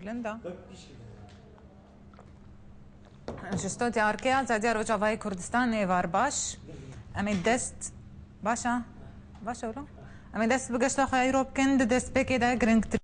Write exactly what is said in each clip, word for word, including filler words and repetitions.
Linda. Ji Studya Arkeya Azadiya Rojavayê Kurdistanê êvar baş. Em ê dest, baş e? Baş e wilo? Em ê dest bi geşta xwe ya îro bikin, di destpêkê de giringtir.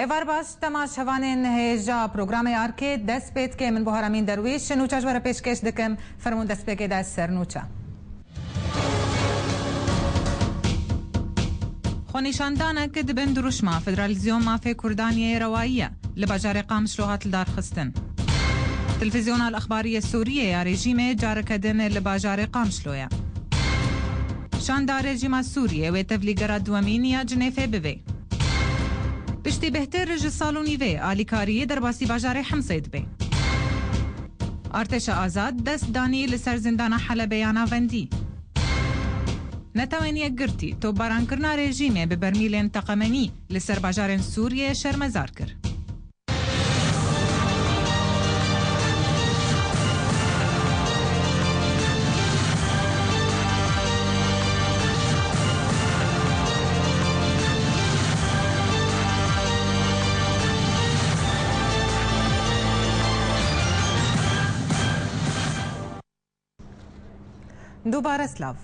Êvar baş, temaşevanên hêja programê Arkê dest pê dike. Min Buhar Emîn Derwîş, nûça ji we re pêşkêş dikim. Fermûn destpêkê de ser nûça. Xwenîşandanek di bin dirûşma Federalîzyon Mafê Kurdan yê Rewayî ye li bajarê Qamişlo hat lidarxistin. Televîzyona Al-Exbarî yê Sûriyê ya rejîmê careke din li bajarê Qamişlo ye. Şanda rejîma Sûriyê wê tevlîgera duwemîn ya Cinêfê bibê. Piştî bêhtir ji sal û nîvê alîkarî derbasî bajarê Himsê dibe. Artêşa Azad dest danî li ser zîndana Helebê ya Navendî. Netewên Yekgirtî topbarankirina rejîmê bi bermîlên teqemenî li ser bajarên Sûriyê şermezar kir. Dubare silav.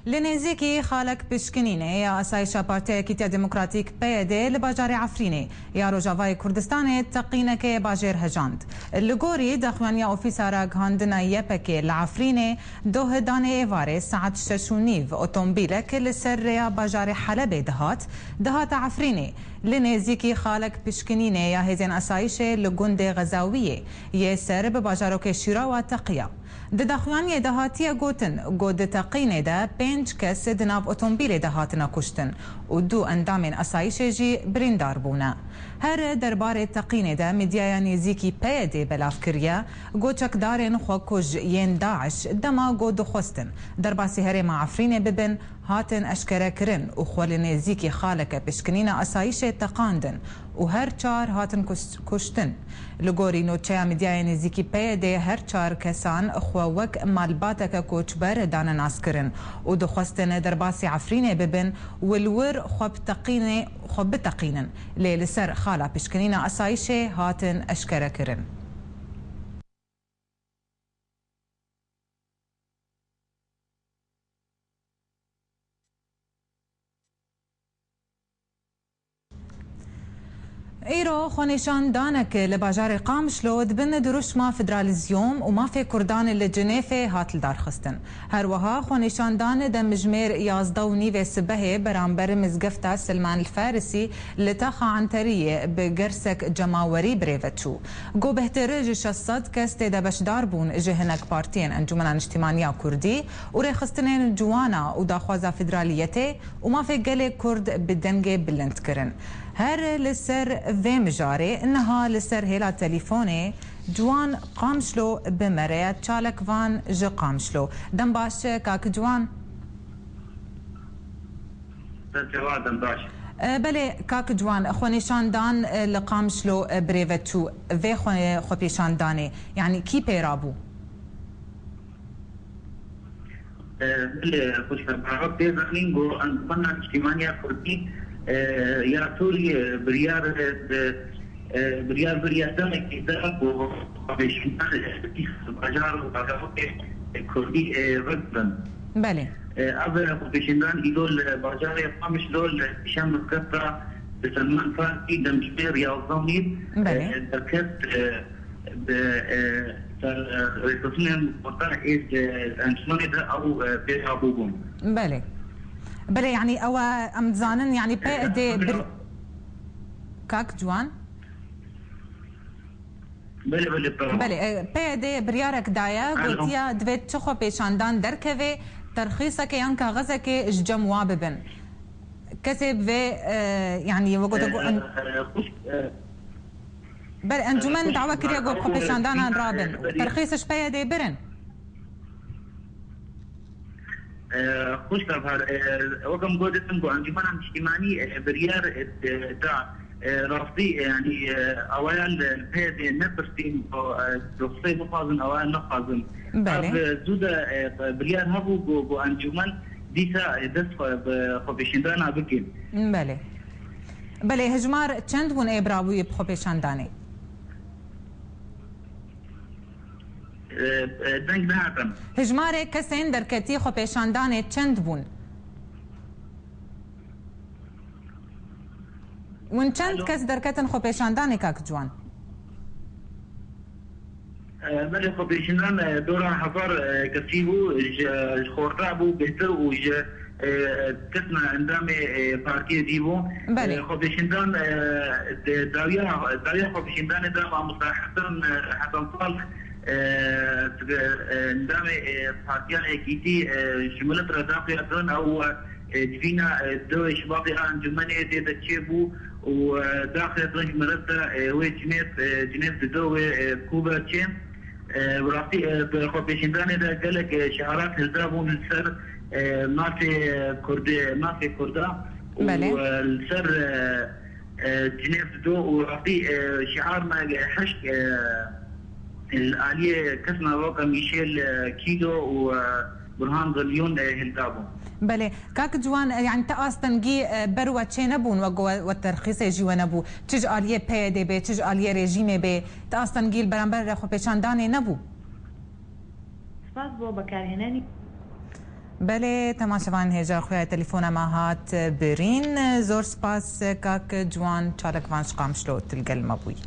Li nêzîkî Xalek Pişkinînê ya Asayişa Partiya Yekîtiya Demokratîk, P Y D, li bajarê Efrînê ya Rojavayê Kurdistanê teqîneke bajêr hejand. Li gorî daxuyaniya Ofîsa Ragihandina Y P G li Efrînê, doh danê êvarê saet şeş û nîv otomobîlek li ser rêya bajarê Helebê dihat, dihate Efrînê. Li nêzîkî Xalek Pişkinînê ya hêzên asayişê li gundê Xezawiyê yê ser bi bajarokê Şîrawa teqiya. Di daxuyaniyê de hatiye gotin ku di teqînê de pênc kes di nav otomobîlê de hatine kuştin û du endamên asayişê jî birîndar bûne. Her derbarê teqînê de medyaya nêzîkî P Y D belav kiriye ku çekdarên xwekuj yên DAIŞ dema ku dixwestin derbasî herêma Efrînê bibin, hatin eşkere kirin û xwe li nêzîkî Xaleke Pişkinîna Asayişê teqandin û her çar hatin kus-, kuştin. Li gorî nûçeya medyayê nêzîkî P Y D, her çar kesan xwe wek malbateke koçber dane naskirin û dixwestin derbasî Efrînê bibin û li wir xwe biteqînê-, xwe biteqînin. Lê li ser xala pişkinîna asayişê hatin eşkere kirin. Îro xwenîşandanek li bajarê Qamişlo di bin dirûşma Federalîzyom û Mafê Kurdan li Cinêfê hat lidarxistin. Her wiha xwenîşandan demjimêr yazdeh û nîvê sibehê beramber mizgefta Silman el Farisî li taxa Enteriyê bi gersek cemawerî birêve çû. Ku bêhtir ji şeş sed kes tê de beşdar bûn, ji hinek partiyên Encûmena Niştîmaniya Kurdî û rêxistinên ciwana û daxwaza federaliyetê û mafê gelê Kurd bi dengê bilind kirin. Her li ser vê mijarê niha li ser hêla telîfonê Ciwan Qamişlo bi me re ye. Çalek van ji Qamişlo. Dem baş, kak Ciwan. Dest ê wan dem baş. E, belê, kak Ciwan, xwenîşandan, e, li Qamişlo, e, birêve çû vê xwe-, xwepêşandanê, yanî kî pê rabû? E, belê, xweşke, barak tê zanîn ku Encûmena Niştîmaniya Kurdî, e, ya Sûriyê biryar, e, e, biryar, biryar demekî da ku xwepêşandan, e, bajar û bajarokê Kurdî, e, vekirin. Belê. E, ev xwepêşandan îro li bajarê Qamişlo li Şem Mizgefta bi Selman Farkî demjimêr yazdeh mîr, Belê. e, derket, e, bi, e, ser, e, rêxistinên orta êz, e, encûmenê de ew, e, pê rabû bûn. Belê. Belê, yanî ew e, em dizanin, yanî P Y D E, bir-, Kak Ciwan? Belê, belê, pera. Belê, e, P Y D biryarek daye, Alo. Gotiya divê çi xwepêşandan derkeve, terxîseke yan kaxizeke ji cem wa bibin. Kesê bi vê, e, yanî, wek gote, E, e, e, xwişk, e, Belê, encûmen e, xwişk, dawa kiriye ku e, xwepêşandanan e, rabin. Belê. Terxîs ji P Y D birin. E, xwişk Evher, e, wek em gotin ku Encûmena Niştîmanî, e, biryar, e, da, e, rastî, e, yanî, e, awaya li P Y D nepirsîn ku, e, doxsê bixwazin, awaya nexwazin. Belê. Ev, e, zû de, e, biryar hebû ku, ku encûmen dîsa, e, dest xwe bi xwepêşîndana bikin. Belê. Belê, hejmar çend bûn ê birabûyî bi xwepêşandanê? E, e, deng nehatin. Hejmarê kesên derketî xwepêşandanê çend bûn? Hûn çend Alo. kes derketin xwepêşandanê, kak Ciwan? E, belê, xwepêşandan, e, dora hezar, e, kesî bû, ji, ji xorta bû bêhtir û ji, e, kesna endamê, e, partiyê dî bû. Belê. E, xwepêşandan, e, de, dawiya, dawiya xwepêşandanê de mamosta Hesen, e, Hesen Salih, e, e, endamê, e, Partiya Yekîtî, e, ji milet re daxuya kirin ew, e, civîna, e, dewê Şibatê a encûmenê tê de çêbû û, e, daxuya kirin ji milet re, e, wê cinêv, e, cinêv dido wê, e, kû be çê. E, bi rastî, e, bi xwepêşîndanê de gelek, e, şiarat hilda bûn li ser, e, mafê Kurdê, mafê Kurda û, Belê. e, li ser, e, e, cinêv dido û rastî, e, şiar me, e, hişk, e, li aliyê kesna weke Mîşêl, e, Kîlo û, e, Burhan Zelyûn, e, hilda bûn. Belê. Kak Ciwan, e, yanî ti astengî, e, ber we çê nebûn, we got we, we terxîsê jî we nebû. Çi ji aliyê P Y D bê, çi ji aliyê rejîmê bê, ti astengî li beramber xwepêşandanê nebû? Spas bo bekarhênenî. Belê, temaşevan hêja xwe ya telefona me hat birîn. Zor spas kak Ciwan Çalakvan ji Qamişlo tu li gel me bûyî.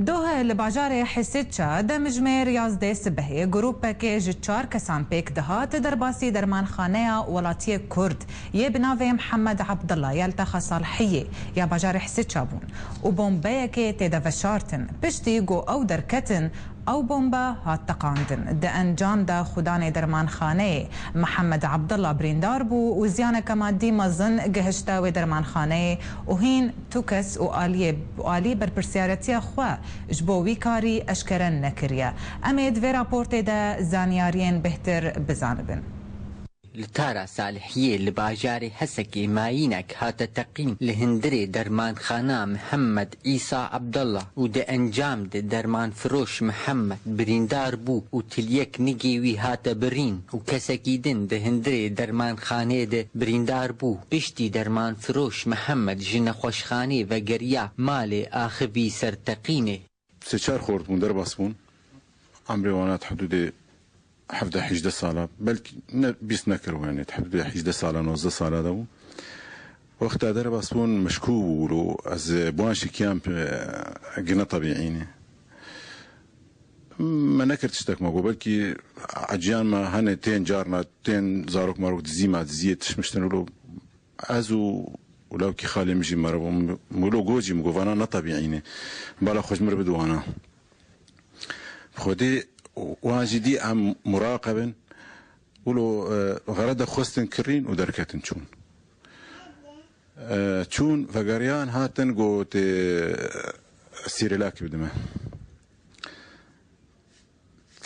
Doh li bajarê Hesêça demjimêr yazdeh sibehê grûpekê ji çar kesan pêk dihat derbasî dermanxaneya welatiyê Kurd yê bi navê Mihemed Abdullah ya li taxa Salihiyê ya bajarê Hesêça bûn û bombeyekê tê de veşartin. Piştî ku ew derketin, ew bombe hat teqandin. Di encam de xudanê dermanxaneyê Mihemed Abdullah birîndar bû û ziyaneke madî mezin gihişte wê dermanxaneyê û hîn tu kes û aliyê, û alî berpirsiyaretiya xwe ji bo wî karî eşkere nekiriye. Em ê di vê raportê de zanyariyên bêhtir bizanibin. Li tara Salihiyê li bajarê Hesekê mayînek hate teqîn li hundirê dermanxana Mihemed Îsa Abdullah û di encam de dermanfiroş Mihemed birîndar bû û tiliyek nigê wî hate birîn û kesekî din di hundirê dermanxanê de birîndar bû. Piştî dermanfiroş Mihemed ji nexweşxanê vegeriya malê axivî ser teqînê. Sê çar xort bûn, derbas bûn. Emrê wana di hidûdê hevdeh hîjdeh sala, belkî ne, bîst nekir, yanî di hidûdê hîjdeh sala, nozdeh sala de bû. Wexta derbas bûn, mişkû bû wilo, ez, e, bi wan şikiyam, e, gine tebîî ne. Me nekir tiştek, me got, belkî eciyan me hene tên carna, tên zarok marok dizî me, diziyê tişmiştin wilo. Ez û, û lawkî xalê min jî meriv bû. Min wilo got jî, min got, vana ne tebîî ne. Bala xwe ji min re bide wana. Xwedê wan jî dî em muraqeb in. Wilo, e, xerede xwestin kirîn û derketin çûn. E, çûn vegeriyan hatin got, e, sîrêlakî bide me.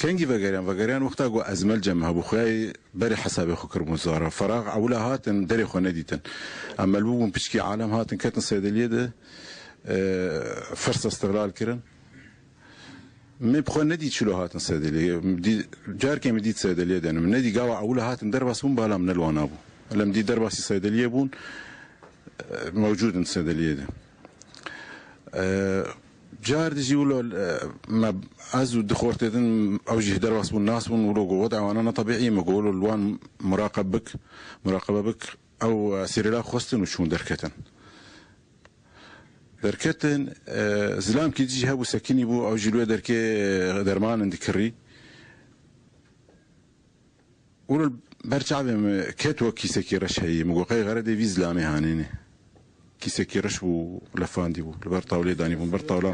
Kengî vegeriyan? Vegeriyan wexta ku ezmel cem hebû, xweyayê berê hesabê xwe kiribûn zara. Ferax ewila hatin, derê xwe nedîtin. Em melbû bûn piçkî alem hatin, ketin seydeliyê de, e, fersa istiqlal kirin. Min bi xwe nedî çilo hatin seydeliyê. Dî, carkê min dît seydeliyê de ne. Min nedî gava ewila hatin derbas bûn, bala min ne li wana bû. Lem dî derbasî seydeliyê bûn, e, mewcûd in seydeliyê de. E, car dijî wilo, e, me, ez û di xortê din, ew jî derbas bûn, nas bûn, wilo got, weda wana ne tebîî, me got, wilo li wan muraqeb bik, muraqebe bik, ew, e, sêrêla xwestin û çûn derketin. Derketin, e, zilamkî dijî hebû sekinî bû, ew jî li wê derkê, e, dermanin dikirî. Wilo ber çavê min ket wek kîsekî reş heyî. Min got, qey xeredê vî zilamê hanê ne. Kîsekî reş bû, lefandî bû. Li ber tawlê danî bûn, ber tawla.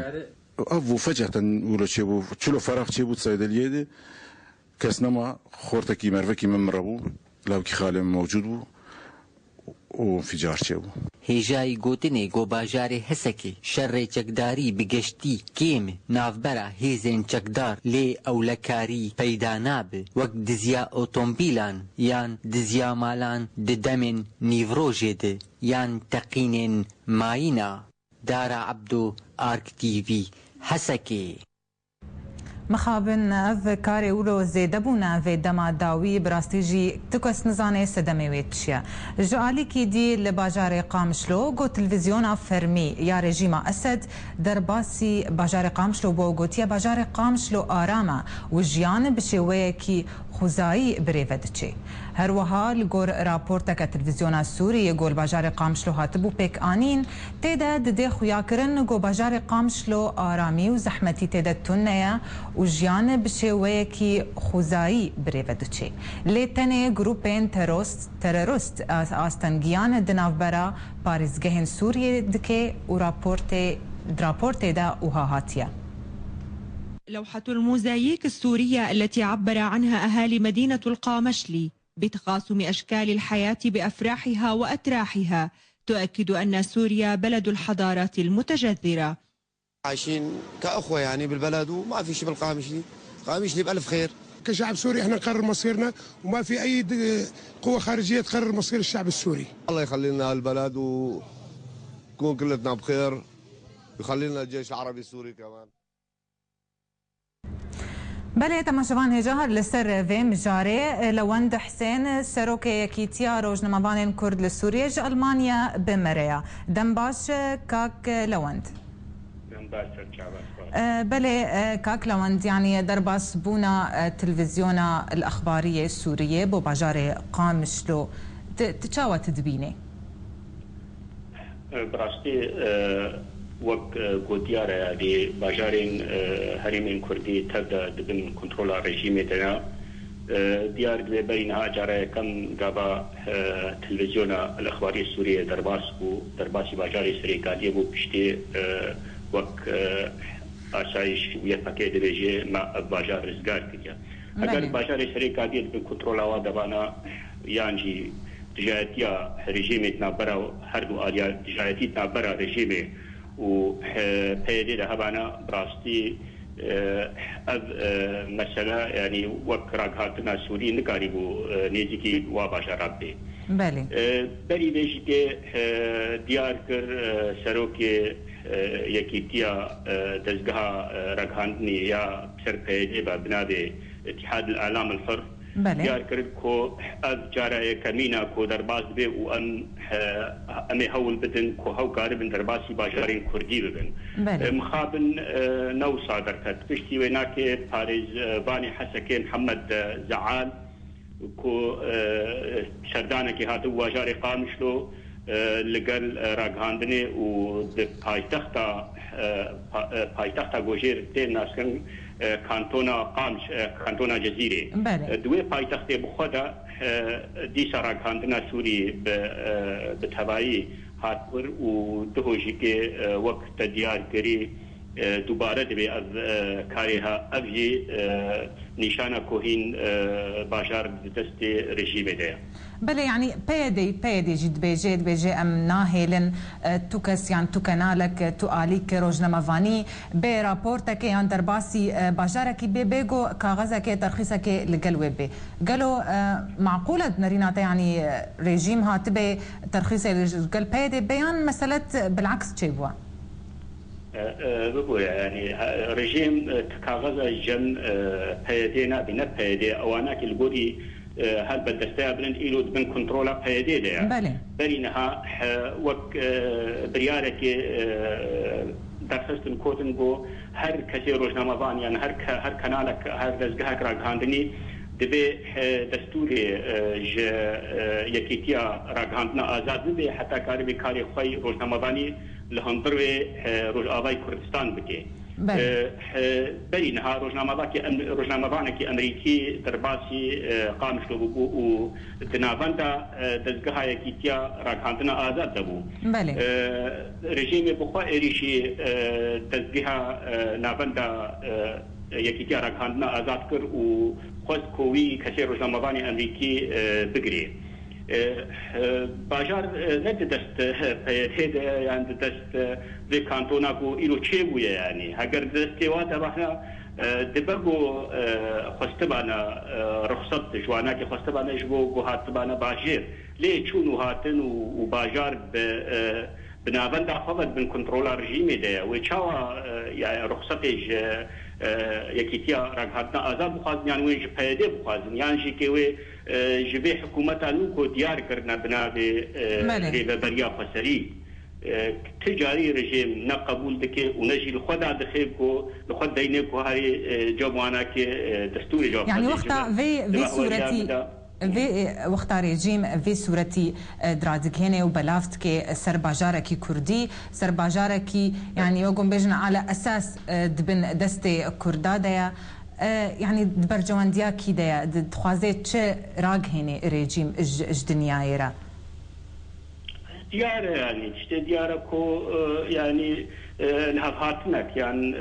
Ev bû feceten wilo çêbû. Çilo Ferax çêbû seydeliyê de. Kes nema, xortekî mervekî min min re bû. Lawkî xalê min mewcûd bû. û înficar çêbû. Hêjayî gotinê ku bajarê Hesekê şerê çekdarî bi geştî kêm navbera hêzên çekdar lê ewlekarî peyda nabe, wek diziya otomobîlan yan diziya malan di demên nîvrojê de yan teqînên mayîna. Dara Ebdo, Ark T V, Hesekê. Mixabin, ev karê wilo zêde bûne vê dema dawî, bi rastî jî tu kes nizane sedemê wê çi ye. Ji alîkî dî li bajarê Qamişlo, ku televîzyona fermî ya rejîma Esed derbasî bajarê Qamişlo bû û gotiye, bajarê Qamişlo aram e û jiyan bi şêweyekî xwezayî bi rê ve diçe. Her wiha li gor raporteke televîzyona Sûrî yê ku li bajarê Qamişlo hatibû pêk anîn, tê de didê xuyakirin ku bajarê Qamişlo aramî û zehmetî tê de tune ye û jiyan bi şêweyekî xwezayî bi rê ve diçe. Lê tenê grûpên terost-, terorist as-, astengiyan di navbera parêzgehên Sûriyê dike û raportê, di raportê de wiha hatiye. لوحة الموزاييك السورية التي عبر عنها أهالي مدينة القامشلي بتقاسم أشكال الحياة بأفراحها وأتراحها تؤكد أن سوريا بلد الحضارات المتجذرة. عايشين كأخوة يعني بالبلد، وما في شي بالقامشلي. قامشلي بألف خير. كشعب سوري احنا نقرر مصيرنا، وما في أي د-، قوة خارجية تقرر مصير الشعب السوري. الله يخلي لنا هالبلد وتكون كلتنا بخير، ويخلي لنا الجيش العربي السوري كمان. Belê, temaşevan hêja her li ser vê mijarê, Lewend Hisên, serokê Yekîtiya Rojnamevanên Kurd li Sûriyê ji Almanya bi me re ya. Dem baş, kak Lewend. Dem baş, serçava, spas. E, belê, e, kak Lewend, yanî derbasbûna, e, televîzyona El Exbariyê Sûriyê bo bajarê Qamişlo, tu, tu çawa tu dibînî? Bi rastî, e, wek, e, ku diyar e, yanî bajarên, e, herêmên Kurdî tev de di bin kontrola rejîmê de ne. E, diyar dibe berî niha cara yekem gava, e, televîzyona El Exbariyê Sûriyê derbas bû, derbasî bajarê Serêkaniyê bû, piştî, e, wek, e, asayîş û Y P G dibêje, me ev bajar rizgar kiriye. Eger Belê. bajarê Serêkaniyê di bin kontrola wa de bana, yan jî dijayetiya rejîmê di navbera, her du aliya dijayetî di navbera rejîmê û, e, P Y D de hebana, bi rastî, e, ev, e, mesele, yanî wek ragihandina Sûrî nikarîbû, e, nêzîkî wa bajara bibê. Belê. E, berî vê jî ke, e, diyar kir, e, serokê, e, yekîtiya, e, dezgeha, e, ragihandinê ya ser P Y D ve bi navê Îtîhad el Alam el Hur Belê. diyar kir ku ev cara yekemîn e ku derbas dibe û em, e, em ê hewl bidin ku hew karibin derbasî bajarên Kurdî bibin. Belê. E, mixabin, e, ne wisa derket. Piştî wê nake parêz, e, vanê Hesekê Mihemed, e, Zeal ku, e, serdanekî hatibû bajarê Qamişlo, e, li gel, e, ragihandinê û di paytexta, e, pa-, e, paytexta ku jê tê naskirin, e, kantona Qamiş, e, kantona Cezîrê. Belê. E, di wê paytextê bi xwe de, e, dîsa ragihandina Sûrî bi, e, bi tevayî hat wir û diho jî ke, e, wek te diyar kirî, e, dubare dibe ev, e, karê ha, ev jî, e, nîşana ku hîn, e, bajar di destê rejîmê de ye. Belê, yanî P Y D, P Y D jî dibêje, dibêje, em nahêlin, e, tu kes yan tu kenalek, e, tu alîk rojnamevanî bê raportekê yan derbasî, e, bajarekî bê, bê ku kaxezekê, terxîsekê li gel wê bê. Gelo, e, maqûl e di nerîna te, yanî, e, rejîm hatibê terxîsê li gel P Y D bê yan meselet bilaks çêbûye? E, e, bibûye, yanî, ha, rejîm, e, ti kaxeza cem, e, P Y D nabîne, P Y D ewanakî li gorî, e, helbet desteya bilind îro di bin kontrola P Y D de ye. Belê. Berî niha, he, wek, e, biryarekê, e, derxistin kotin ku her kesê rojnamevan, yan her ke-, her kanalek, her dezgehek ragihandinî divê, e, destûrê, e, ji, e, Yekîtiya Ragihandina Azad bibe, heta karibê karê xwe yî rojnamevanî li hundir wê, e, Rojavayê Kurdistan bike. Belê. E, e, berî niha rojnamevakê em-, rojnamevanekî Amerîkî derbasî, e, Qamişlo bûbû û di navenda, e, dezgeha Yekîtiya Ragihandina Azad de bû. Belê. E, rejîmê bi xwe êrîşî, e, dezgeha, e, navenda, e, Yekîtiya Ragihandina Azad kir û xwest ku wî kesê rojnamevanê Amerîkî, e, bigirê. E, e, bajar, e, ne di dest, e, P Y D de ye, yan di dest, e, vê kantona ku îro çêbûye, yanî. Heger di destê wan de behna, e, dibe ku, e, xwestibana, e, ruxsat ji wanakê xwestibana ji bo ku hatibana bajêr. Lê çûn û hatin û, û bajar bi, e, bi navenda xwe ve di bin kontrola rejîmê de ye. Wê çawa, e, yani ruxsatê ji, e, Yekîtiya Ragihandina Azad bixwazin, yan wê ji P Y D bixwazin, yan jî kê wê, e, ji vê hikûmeta nû ku diyar kirine bi navê, e, Belê. Rêveberiya Xweserî. E, ti carî rejîm ne qebûl dike û ne jî li xwe dadixe ku li xwe deyne ku herî, e, cem wanakê, e, destûrê cem Yani xwedê wexta ji vê, vê dema weriya sûretî bida. Vê, e, wexta rejîm vê sûretî, e, diradigihêne û belav dike ser bajarekî kurdî, ser bajarekî, yanî wek hûn bêjin, ala esas, e, di bin destê kurda de ye. E, yanî di berjewendiya kî de ye? Di, dixwaze çi ragihêne rejîm ji, ji dinyayê re? Diyar e, yanî tiştê diyar e ku, e, yanî, e, lihevhatinek yan, e,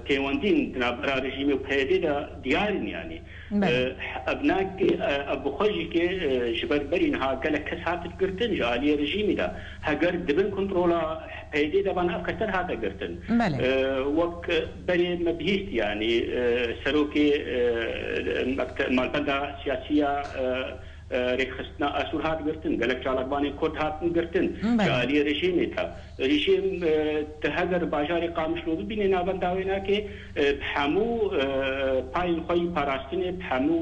pêwendîn di navbera rejîmê û P Y D de diyar in, yanî. Belê. E, ev nakê, e, ev bi xwe jî kê, e, ji ber berî niha gelek kes hatin girtin ji aliyê rejîmî de. Heger di bin kontrola P Y D de van ev kes hate girtin. Belê. E, wek berê me bihîst, yanî, e, serokê, e, mekte-, malbenda siyasî ya, e, e, rêkxistina Asûr hat girtin. Gelek çalakvanên Kurd hatin girtin. Belê. Ji aliyê rejîmê de. Rejîm, e, tu heger bajarê Qamişlo bibîne navenda wê nake, e, bi hemû, e, payên xwe yî parastinê, bi hemû,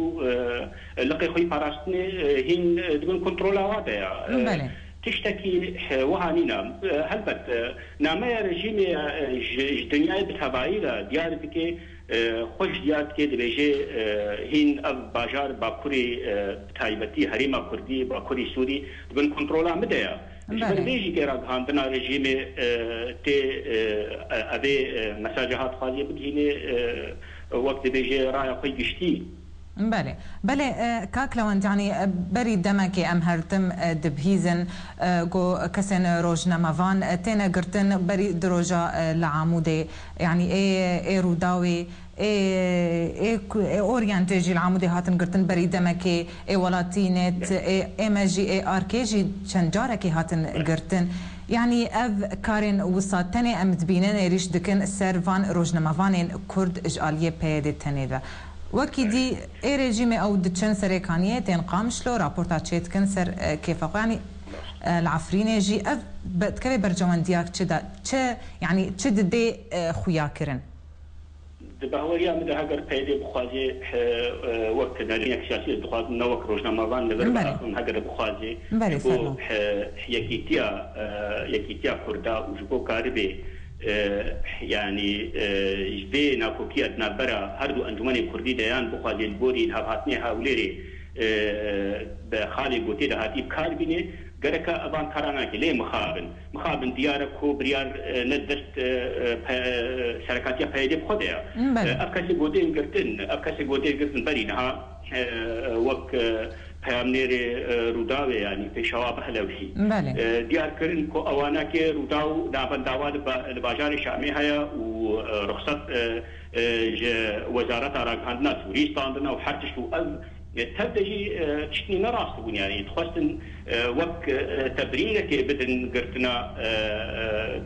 e, liqê xwe yî parastinê, e, hîn, e, di bin kontrola wa de ya. E, Belê. Tiştekî, e, wiha nîne. E, helbet, e, nameya rejîmê, e, ji, ji dinyayê bi tevayî re diyar dike, e, xwe jî diyar dike, dibêje, e, hîn ev bajar Bakurê, e, bi taybetî herêma Kurdî, Bakurê Sûrî di bin kontrola min de ye. Ji ber Belê. Vê jî kê ragihandina rejîmê, e, tê, e, e, evê, e, mesaja hat xwaziyê bigihînê, e, wek dibêje raya xwe giştî. Belê. Belê, e, kak Lewend, yanî, e, berî demekê em her tim, e, dibihîzin, e, ku kesên rojnamevan, e, têne girtin berî du roja, e, li Amûdê, yanî ê, ê Rûdawê, ê, ê ku, ê Orient jî li Amûdê hatin girtin berî demekê, ê Welatî Net, ê, ê me jî, ê Arkê jî çend carekê hatin girtin. Yanî ev karên wisa tenê em dibînin êrîş dikin ser van rojnamevanên Kurd ji aliyê P Y D tenê ve. Wekî dî ê rejîmê ew diçin Serêkaniyê, tên Qamişlo, raporta çêdikin ser, e, kêfa xwe. Yanî, e, li Efrînê jî ev be-, dikeve berjewendiya çi de, çi, yanî çi didê, e, xuya kirin? Di bahweriya min de heger P Y D bixwazê, e, e, wek nerînek siyasî ez dixwazim, ne wek rojnamevan li vir Belê. Biaxivim, heger bixwazê Belê, ji bo, fermo. E, yekîtiya, e, yekîtiya Kurda û ji bo karibê, e, yanî, e, ji vê nakokiya di navbera her du encûmenên Kurdî de yan bixwazê li gorî lihevhatinê Hewlêrê, e, bi xalê gotê de hatî bi kar bîne, gereke evan kara nake, lê mixabin. Mixabin diyar e ku biryar, e, ne dest, e, e, pe-, serekatiya P Y D bi xwe de ye. Belê. E, ev kesê gotên girtin, ev kesê gotên girtin berî niha, e, e, wek, e, peyamnêrê, e, Rûdawê, yanî Pêşawa Behlewî. Belê. E, diyar kirin ku ewana kê Rûdaw navenda wa li ba-, li bajarê Şamê heye û, e, ruxsat, e, e, ji Wezareta Ragihandina Sûrî standine û her tişt û ev Tev de jî, e, tiştî ne rast bûn, yanî dixwestin, e, wek, e, tebrîrekê bidin girtina, e, e,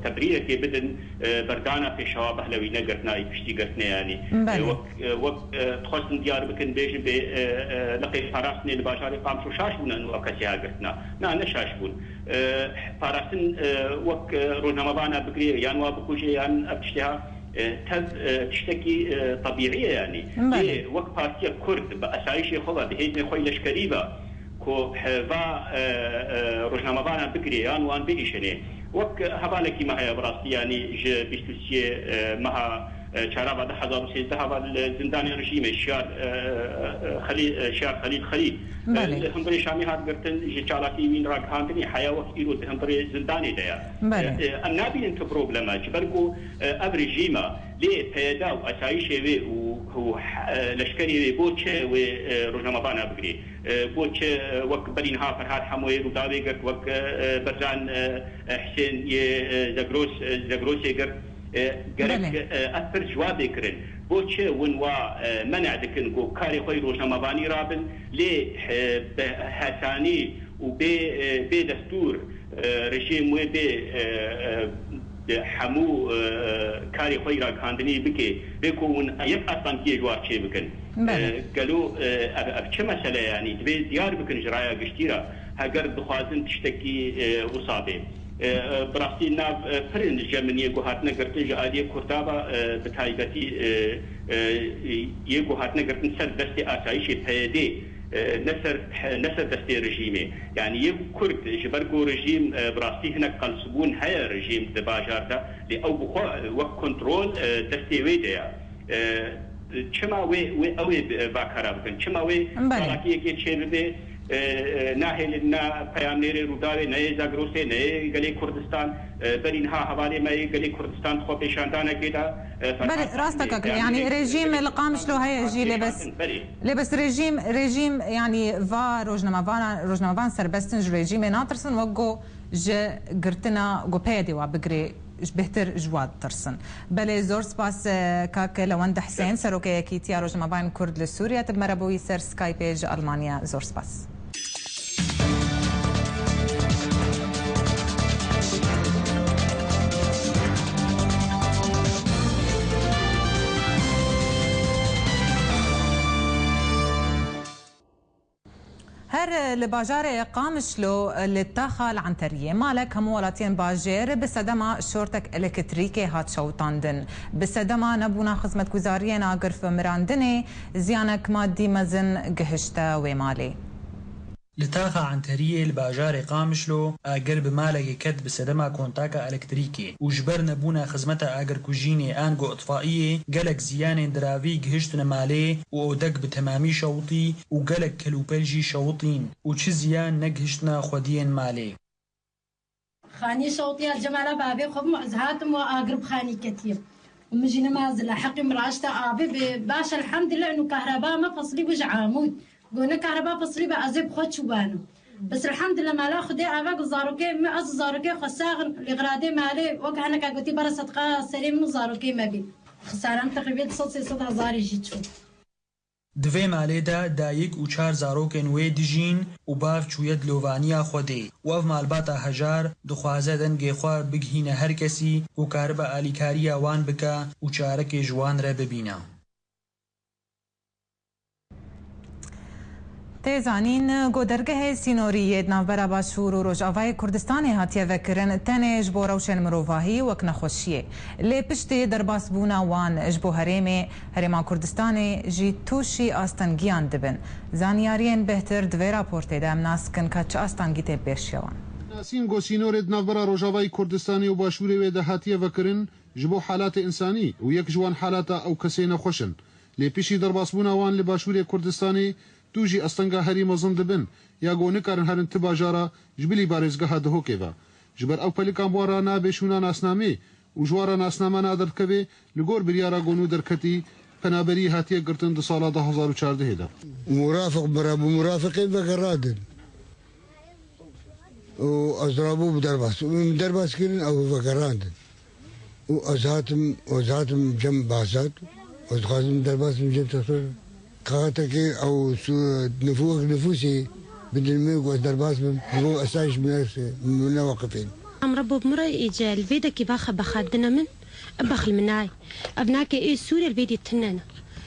tebrîrekê bidin, e, berdana Pêşewa Behlewi, ne girtina, ê piştî girtinê, yanî, e, Belê. wek, e, wek, e, dixwestin diyar bikin, bêjin bê, e, e, liqê parastinê li bajarê Qamişlo şaş bûn, û ew kesê ha girtina. Na, ne şaş bûn. E, parastin, e, wek, e, rojnamevana bigirê, yan wa bikuje, yan ev tiştê ha, e, tev, e, tiştekî, e, tebîî ye, yanî. Belê. Lê wek partiyek Kurd bi esayîşê xwe ve, bi hêzên xwe yê leşkerî ve, ku, e, va, e, e, rojnamevana bigirê yan wan bihişinê. Wek hevalekî me heye bi rastî, yanî ji bîst û sê, e, meha, e, çara ve du hezar û sêzdeh ve li zindanê rejîmê Şiyar, e, e, Xelî-, e, Şiyar Xelîl Xelîl, e, Belê. li hundirê Şamê hat girtin, ji çalakî wî ragihandinê heya wek îro di hundirê zindanê de ye. Belê. E, e, em nabînin tu probleme, ji ber ku, e, ev rejîm e, lê P Y D û esayîşê wê û, û, e, leşkerê wê bo çi wê, e, rojnamevana bigirê? E, bo çi, e, wek berî niha Ferhad Hemoyê Rûdawê girt, wek, e, e, Berzan, e, e, Hisên yê, e, Zegros, e, Zegrosê girt? E, gerek, Belê. e, ev pirs civabê kirin. Bo çi win wa, e, menê dikin ku karê xwe yê rojnamevanî rabin, lê, e, bi hesanî û bê, e, bê destûr, e, rejîm wê bê, e, e, hemû, e, karê xwe yê ragihandinî bike, bê ku hûn yek astengiyê ji war çêbikin. Belê. E, gelo, e, ev, ev çi mesele ye? Yanî divê diyar bikin ji raya giştî re, heger dixwazin tiştekî, e, wisa bê. E, e, bi rastî nav, e, pir in ji min yê ku hatine girtin ji aliyê Kurda ve, e, bi taybetî, e, e, yê ku hatine girtin ser destê asayîşê P Y D, e, ne ser, ne ser destê rejîmê. Yanî yê ku Kurd ji ber ku rejîm, e, bi rastî hinek qelsbûn heye rejîm di bajar de, lê ew bi xwe, e, wek kontrol, e, destê wê de ye. E, çima wê, wê ew ê bi-, vakara bikin? Çima wê Belê. çalakiyekê çêbibe? E, e, nahêlin ne peyamnêrê Rûdawê, ne yê Zagrosê, ne yê gelê Kurdistan. E, berî niha hevalê me yê gelê Kurdistan xwe pêşandanekê de, e, Ferhat Belê, rast e, kak, peyamnêrê yanî rejîm li Qamişlo heye jî, lê bes, pêşandin, belê. lê bes rejîm, rejîm, yanî va rojnamevan, rojnamevan serbest in, ji rejîmê natirsin, wek ku ji girtina ku P Y D wa bigirê, ji bêhtir ji wa ditirsin. Belê, zor spas, e, kak Lewend Husên, Serokê Yekîtiya Rojnamevan Kurd li Sûriye, tu bi me re bûyî ser Skypeê ji Almanya. Zor spas. Her li bajarê Qamişlo li taxa li Enteriyê malek hemû welatiyên bajêr bi sedema şortek elektrîkê hat şewitandin. Bi sedema nebûna xizmetguzariyên agir femirandinê ziyanek madî mezin gihişte wê malê. Li taxa Enteriyê li bajarê Qamişlo agir bi malekê ket bi sedema kontaka elektrîkê û ji ber nebûna xizmeta agirkujînê ango îtfaiyê gelek ziyanên diravî gihiştine malê û odek bi temamî şewitî û gelek kelûpel jî şewitîn û çi ziyan negihiştine xwediyên malê. Xanî şewtiya cemala bavê xwe bû, ez hatim wa agir bi xanî ketiye. Û min jî nema zila heqî min raşta avê bê. Baş elhamdülillah, û kahraba me feslî bû ji Amûd. Go ne kahraba feslî be, ez ê bi xwe çûbano. Bes elhamdülillah, mala Xwedê ava ku zarokê min, ez û zarokê xwe sax in, lê xiradê malê wek heneka gotî bere sedqa serê min û zarokê me bî. Xisaran teqrîbê du sed sê sed hezarî jî çû. Di vê malê de dayik û çar zarokên wê dijîn û bav çûye dilovaniya Xwedê û ev malbata hejar dixwaze dengê xwe bigihîne her kesî ku karibe alîkariya wan bike û çarekê ji wan re bibîne. Tê zanîn, ku dergehê sînorî yê di navbera Başûr û Rojavayê Kurdistanê hatiye vekirin, tenê ji bo rewşên mirovahî wek nexweşiyê. Lê piştî derbasbûna wan ji bo herêmê, Herêma Kurdistanê jî tûşî astengiyan dibin. Zaniyariyên bêhtir di vê raportê de em nas dikin ka çi astengî tê pêşiya wan. Nasîn, ku sînorê di navbera Rojavayê Kurdistanê û Başûrê wê de hatiye vekirin, ji bo halatê însanî û yek ji wan halata ew kesê nexweş in. Lê piştî derbasbûna wan li Başûrê Kurdistanê, tû jî astenga herî mezin dibin, ya ku nikarin herin ti bajara ji bilî parêzgeha Dihokê ve. Ji ber ew pelikan bi wan re nabe şûna nasnamê û ji wan re nasname naderdikeve, li gor biryara ku nû derketî, penaberî hatiye girtin di sala du hezar û çardehê de. Murafiq bira bi murafiqê vegerandin. Û ez rabû bi derbas. Min derbas kirin, ew vegerandin. Û ez hatim, ez hatim cem Behzat. Ez dixwazim derbas bim cem Textor. Kaxetekê ew su-, nifû-, nifûsê bidin min ku ez derbas bim, ji bo esayîş min ne, min ne weqifên. Em Rebo bi min re îce li vê dekî baxe bexat dine min, e bex li min nayê. Ev nake ê Sûrê li vê dî tune ne.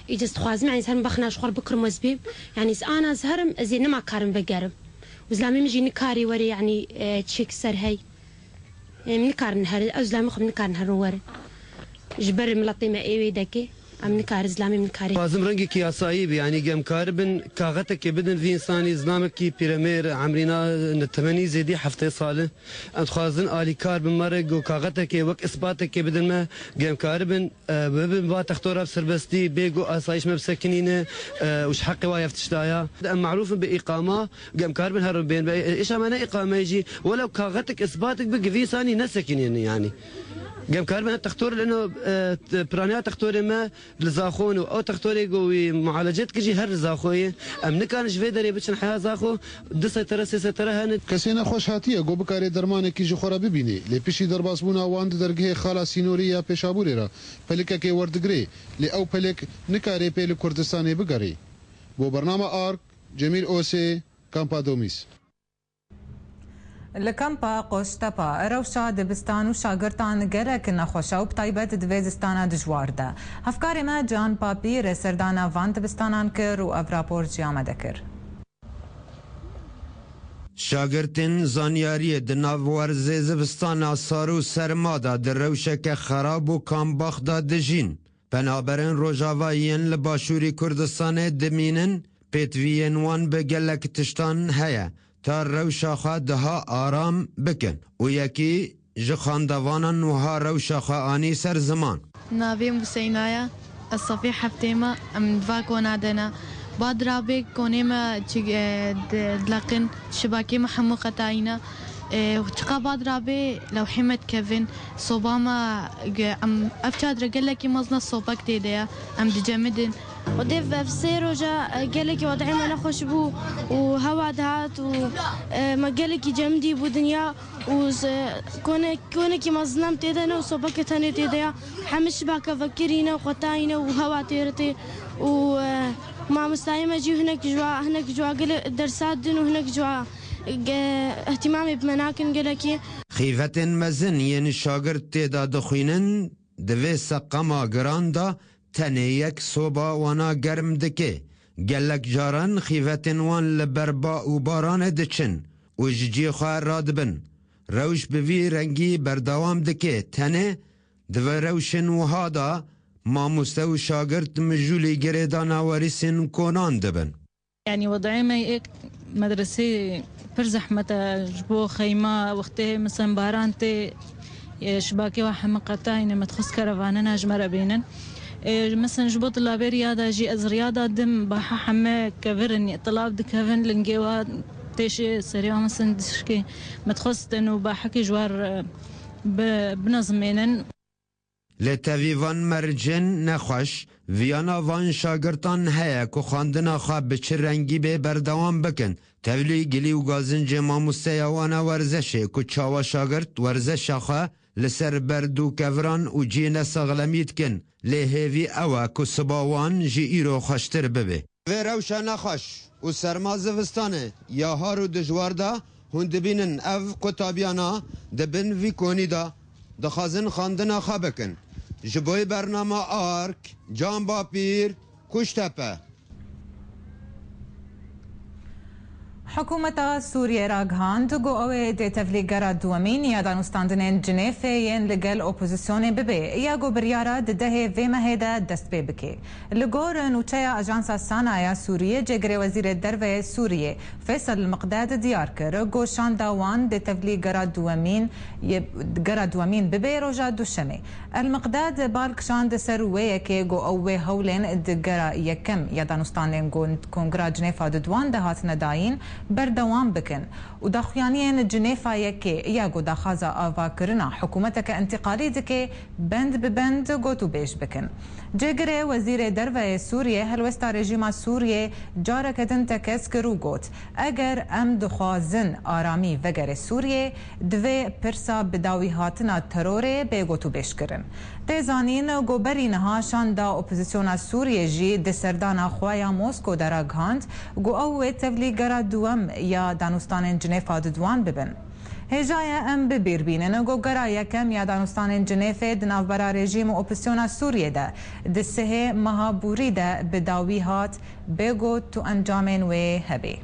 Îce ez dixwazim, yanî ez herim bexna ji xwe re bikirim ez bêm. Yanî ez ana ez herim, ez ê nema karim vegerim. Û zilamê min jî nikarî were, yanî, e, çêk ser hey. Em nikarin herin, ew zilamê xwe nikarin herin werin. Ji ber miletê me ê wê dekê, em nikarin, zilamê min nikarî. Dixwazim rengekî yasayî be, yanî em karibin kaxetekê bidin vî însanî, zilamekî pîremêr, emrîna temenî zêdî heftê sal e. Em dixwazin alîkar bin me re ku kaxetekê wek isbatekê bidin me, em karibin, e, bibin va textora bi serbestî, bê ku asayîş me bisekinîne, e, û ji heqê wa ev tişt aya. Em merûf in bi îqama, em karibin herin bên. Be, êşa me ne îqameyê jî, welew kaxetek, isbatek bi givî sanî nesekinînin yanî. Em karibin textor leno, e, t-, piraniya textorê me li Zaxon û ew textorê ku wî mualece dikir jî her li Zaxoyê. Em nikarin ji vê derê biçin heya Zaxo, du setere, sê setere hene. Kesê nexweş hatiye ku bikarê dermanekî ji xwe re bibînê, lê piştî derbasbûna wan di dergehê xala sînorî ya Pêşabûrê re pelikekê werdigirê, lê ew pelik nikarê pê li Kurdistanê bigerê. Bo bernama Ark, Cemîl Osê, Kampa Domîs. Li kampa Qoştepa rewşa dibistan û şagirtan gelek nexweş e û bi taybet di vê zistana dijwar de. Hevkarê me Can Papîr serdana van dibistanan kir û ev rapor ji amade kir. Şagirtên zanyariyê di nav werzê zivistana sar û serma de di rewşeke xerab û kambax de dijîn. Penaberên Rojava yên li Başûrî Kurdistanê dimînin, pêtiviyên wan bi gelek tiştan heye ta rewşa xwe daha aram bikin û yekî ji xandevanan wiha rewşa xwe anî ser ziman. Navê min Huseyna ye, ez sefê heftê me, em li va kona de ne. Bad rabê konê me çi, e, di-, dileqin, şibakê me hemû qetayî ne. E, çiqa bad rabê lewhê me dikevin, soba me, ge-, em, ev çadire gelekî mezin e, sobek tê de ye, em dicemidin. Xwedê ev sê roja, e, gelekî wed'ê me nexweş bû û hewa dihat û, e, me gelekî cemidî bû dinya û z-, kone-, konekî mezin em tê de ne û sobeke tenê tê de ya. Hemî şibake vekirî ne û qetayî ne û hewa têr tê û, e, mamostayê me jî hinek ji wa, hinek ji wa gele dersa din û hinek ji wa, ge-, îhtîmamê bi me nakin gelekî. Xîvetên mezin yên şagirt tê de dixwînin, di vê seqema giran de tenê yek soba wana germ dike. Gelek caran xîvetên wan li ber ba û baranê diçin û ji cihê xwe radibin. Rewş bi vî rengî berdewam dike. Tenê di vê rewşên wiha de mamoste û şagirt mijûlî girêdana werîsên konan dibin. Yanî wed'ê me yê medresê pir zehmet e, ji bo xeyma wextê misan baran tê, e, şibakê wa heme qetayî ne, me dixwest keravanina ji me re bênin. E, misan ji bo tilabê riya da jî ez riya da dim, baha heme kevir in, tilav dikevin, lingê wa têşê serê wa misan dişkê. Me dixwest û bahekê ji war, e, bi-, binezimênin. Lê tevî van mercên nexweş, viyana van şagirtan heye ku xwendina xwe bi çi rengî bê berdewam bikin. Tevlî gilî û gazincê mamosteya wana werzeşê ku çawa şagirt werzeşa xwe li ser berd û keviran û cihê nesexlemî dikin, lê hêvî ew e ku siba wan ji îro xweştir bibe. Vê rewşa nexweş û serma zivistanê ya har û dijwar de hûn dibînin ev qutabiyana di bin vî konî de dixwazin xwendina xwe bikin. Ji bo bernama Ark, Can Bapîr, Kuştepe. Hikûmeta Sûriyê ragihand ku ew ê dê tevlîgera duwemîn ya danûstandinên Cinêfê yên li gel opozisyonê bibe, ya ku biryara di dehê vê mehê de dest pê bike. Li gor nûçeya Ajansa Sana ya Sûriyê, cêgirê Wezîrê Derve yê Sûriyê, Feysel Miqdad diyar kir ku şanda wan dê tevlî gera duwemîn, yê, gera duwemîn bibe roja Duşemê. El Miqdad bal kişand ser wê yekê ku ew wê hewlên di gera yekem ya danûstandên ku Kongra Cinêfa Duduwan de hatine dayîn, berdewam bikin û daxuyaniyên Cinêfa yekê ya ku daxwaza avakirina hikûmeteke întîqalî dike, bend bi bend gotûbêj bikin. Cêgirê Wezîrê Derve yê Sûriyê helwesta rejîma Sûriyê careke din tekez kir û got, eger em dixwazin aramî vegere Sûriyê, divê pirsa bidawîhatina terorê bê gotûbêjkirin. Tê zanîn ku berî niha şanda opozisyona Sûriyê jî di serdana xwe ya Mosko de ragihand ku ew wê tevlî gera duwem ya danûstanên Cinêfa di duwan bibin. Hêja ye em bi bîr bînin ku gera yekem ya danûstanên Cinêfê di navbera rejîm û opozisyona Sûriyê de di sihê meha borî de bi dawî hat, bê got tu encamên wê hebê.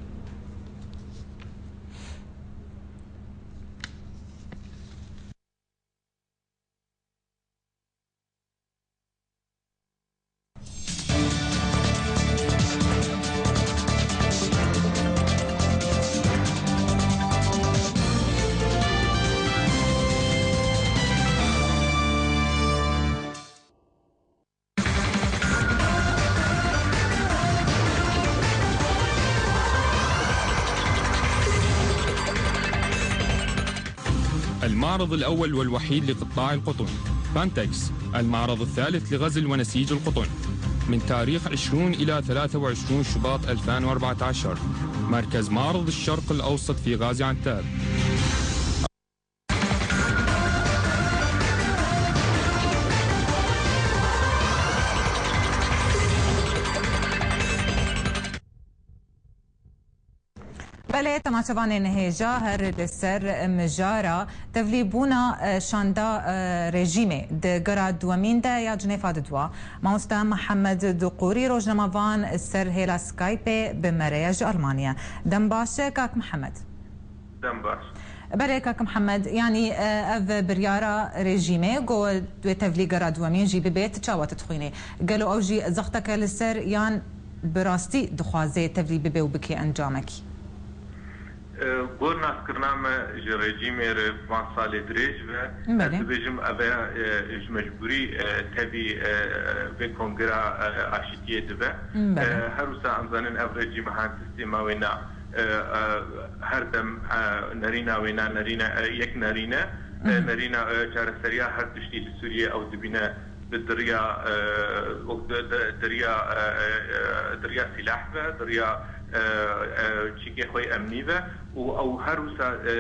المعرض الأول والوحيد لقطاع القطن، بانتكس، المعرض الثالث لغزل ونسيج القطن، من تاريخ عشرون إلى ثلاثة وعشرون شباط ألفين وأربعتاشر، مركز معرض الشرق الأوسط في غازي عنتاب. Belê, temaşevanên hêja, her li ser mijara tevlîbûna, e, şanda, e, rejîmê di gera duwemîn de ya Cinêfa di dua. Mamoste Mihemed Duqûrî, rojnamevan, ser hêla Skypeê bi me re ye ji Almanya. Dem baş, kak Mihemed. Dem baş. Belê, kak Mihemed, yanî, e, ev biryara rejîmê ku wê tevlî gera duwemîn jî bibe, tu çawa tu dixwînî? Gelo ew jî zexteke li ser yan bi rastî dixwaze tevlî bibe û bike encamekî? E, gor naskirina me ji rejîmê re van salê dirêj ve, ez Belê. dibêjim ev e, e, ji mecbûrî, e, tevî, e, vê kongira, e, aşîtiyê dibe. Belê. E, her wisa em zanin ev rejîm ha sistêma wê na, e, e, her dem, e, nerîna wê na nerîne, e, yek nerîne, e, Mhm. nerîna, e, çareseriya her tiştî li Sûriyê ew dibîne bi diriya, e, wek di, di, diriya, e, e, e, diriya sîlah ve, diriya, e, e, çîkê xwe yê emnî ve û ew her wisa, e,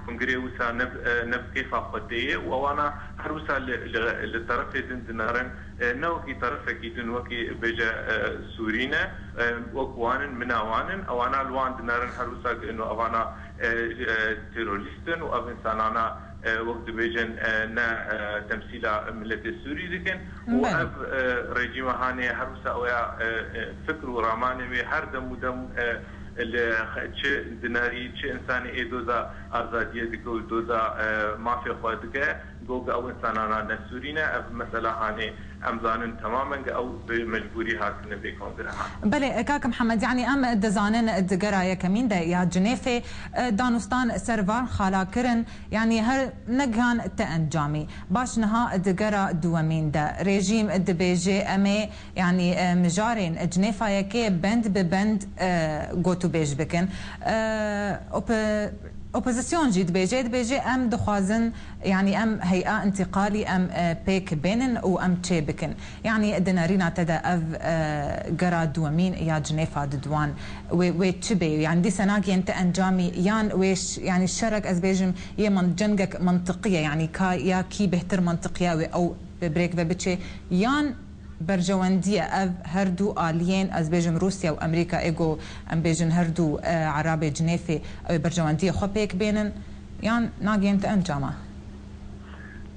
kongirê wisa ne, e, ne bi kêfa xwe tê ye û ewana her wisa li, li, li terefê din dinerin, e, ne wekî terefekî din, wekî bêje, e, Sûrî ne, e, wek wan in, mina wan in, ewana li wan dinerin her wisa ku ino evana, e, e, terorîst in û ev însanana e, wek dibêjin, e, ne, e, temsîla miletê Sûrî dikin û Belê. ev, e, rejîma hanê her wisa oya, e, e, fikr û ramanê wê her dem û dem, e, li xe-, çi dinarî, çi însanî ê doza azadiyê dike û doza, e, mafê xwe dike, got ku ew însanana ne Sûrî ne, ev mesela hanê em zanin temamen ku ew bi mecbûrî hatine vê kongrehan. Belê, kak Mihemed, yanî em dizanin di gera yekemîn de ya Cinêfê, e, danûstan ser van xala kirin, Yanî her negihan ti encamî. Baş niha di gera duwemîn de rejîm dibêje em ê, yanî, e, mijarên Cinêfa yekê bend bi bend, e, gotûbêj bikin. E, opo-, opozisyon jî dibêje, dibêje em dixwazin, yanî em hey'a întîqalî em, e, pêk bênin û em çê bikin. Yanî di nerîna te de ev, e, gera duwemîn ya Cinêfa di duwan wê, wê çi bê? Yanî dîsa nagihên ti encamî yan wê ş-, yanî şerek ez bêjim yê min-, cengek mintiqî ye, yanî ka ya kî bêhtir mintiqî ye wê ew bi birêk ve biçê, yan berjewendî ye ev her du aliyên, ez bêjim Rûsya û Amerîka, ê ku em bêjin her du, e, Erabê Cinêfê, ew ê berjewendiyê xwe pêk bênin, yan nagihên ti encama?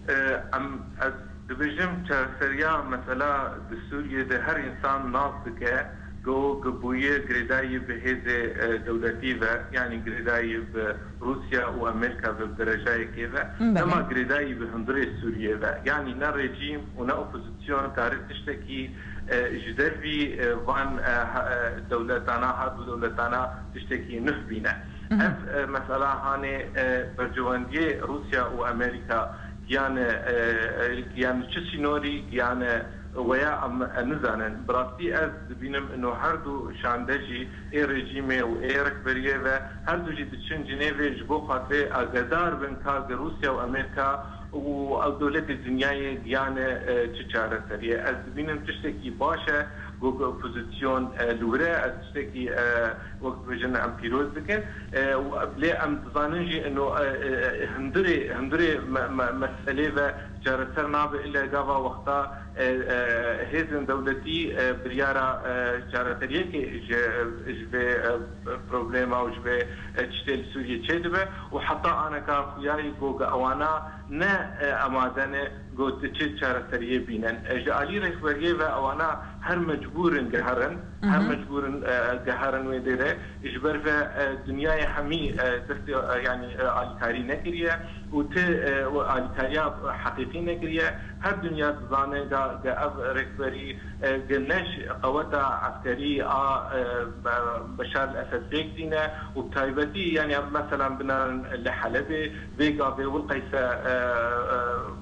E, em, ez dibêjim, çareseriya mesela di Sûriyê de her însan nas dike, ku, ku bûye girêdayî bi hêzê, e, dewletî ve, yanî girêdayî bi Rûsya û Amerîka ve bi derejayekê ve, Belê. dema girêdayî bi hundirê Sûriyê ve. Yanî ne rejîm û ne opozîsyon kare tiştekî, e, ji dervî, e, van, e, ha-, e, dewletana, ha du dewletana tiştekî nû bîne. Mhm. Ev, e, mesela hanê, e, berjewendiyê Rûsya û Amerîka giyane, e, e, giyane çi sînorî, giyane Weya em, em nizanin. Bi rastî ez dibînim ino her du şande jî ê rejîmê û ê rêkberiyê ve her du jî diçin Cinêvê ji bo xatirê agedar bin ka gi Rûsya û Amerîka û ew dewletê dinyayê giyane, e, çi çareseriyê. Ez dibînim tiştekî baş e, ku, ku opozîsyon, e, li wir e, ez tiştekî, e, wek dibêjin em pîroz dikin. E, û, lê em dizanin jî ino, e, e, e, hundirê, hundirê me, me, meselê ve çareser nabe ile gava wexta, e, e, hêzên dewletî, e, biryara, e, çareseriyekê ji, ji vê, e, problema û ji vê, e, tiştê li Sûriyê çêdibe û heta aneka xuyayî ku ewana ne, e, amade ne ku tu çi çareseriyê bînin. E, ji alî rêxberiyê ve ewana her mecbûr in geherin, her Hı hı. mecbûr in, e, geherin wê dêre. Ji ber ve, e, dinyayê hemî, e, destê, e, yanî, e, alîkarî nekiriye û ti, e, û alîkariya heqîqî nekiriye. Her dinya dizane ga, ga ev rêkberî, e, ga ne ji qeweta eskerî a, e, Be-, Beşar el-Esed pêk tîne û bi taybetî, yanî, em meselan binarin li Helebê, vê gavê wil qeyse, e, e,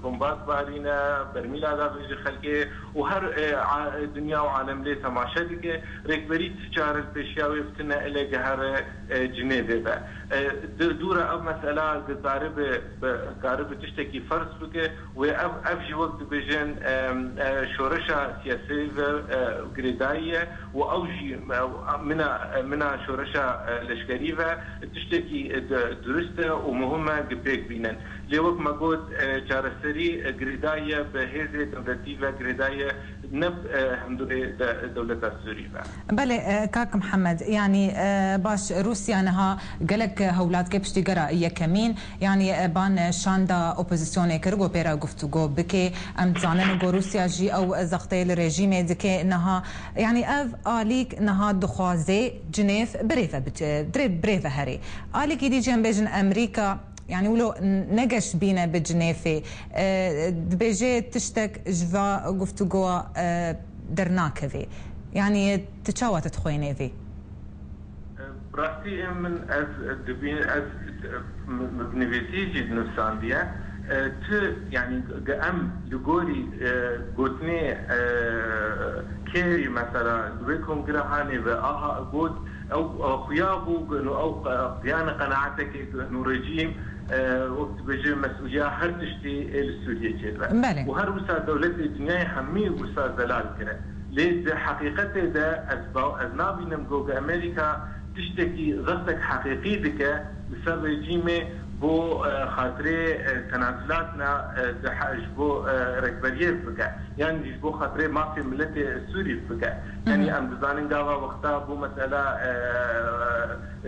bombat barîne, bermîla davêje xelkê û her, e, a-, dinya û alem lê temaşe dike. Rêkberî ti çare li pêşiya wê bi tune ile gehere, e, Cinêvê ve. E, di dûra ev mesela dikaribe, bi, karibe tiştekî ferz bike. Wê ev, ev jî wek dibêjin, em, e, şoreşa siyasî ve, e, girêdayî ye û ew jî, e, mina, mina şoreşa, e, leşkerî ve tiştekî, e, du-, durist e û muhim e gi pêk bînin. Lê wek me got, e, çareserî, e, girêdayî ye, bi hêzê dewletî ve girêdayî ye, ne, e, hundirê de-, dewleta Sûrî ve. Belê, e, kak Mihemed, yanî, e, baş, Rûsya niha gelek hewlatkê piştî gera yekemîn, yanî, e, ban, e, şanda opozîsyonê kir, got pê re guftûgo bike. Em dizanin ku Rûsya jî ew zexteyê li rejîmê dike niha. Yanî ev alîk niha dixwaze Cinêv birêve bit-, dirê birêve herê. Alîkî dî jî em bêjin Amerîka, yanî wilo n-, negeşbîne bi Cinêvê. E, dibêje tiştek ji va guftûgoya, e, dernakeve. Yanî tu çawa tu dixwênê vê? Bi rastî min ez dibî-, ez, min, min bi nivîsî jî dinivîsandiye. E, tu, yanî, ge-, em li gorî, e, gotinê, e, Kerry mesela, li wê kongira hanê ve aha got, ew, e, xuya bû, got, ew, e, giyane qenaatekê, got, rejîm, e, wek dibêje, mesûliya her tiştî ê li Sûriyê çêdibe. Belê. Û her wisa dewletê dinyayê hemî wisa zelal kire. Lê di heqîqetê de ez ba-, ez nabînim ku Amerîka tiştekî zextek heqîqî dike li ser rejîmê bo, e, xatirê, e, tenasilatna, e, di he-, ji bo, e, rêkberiyê bike. Yan jî ji bo xatirê mafê miletê Sûrî bike. Yanî Hı hı. em dizanin gava wexta bo mesela, e,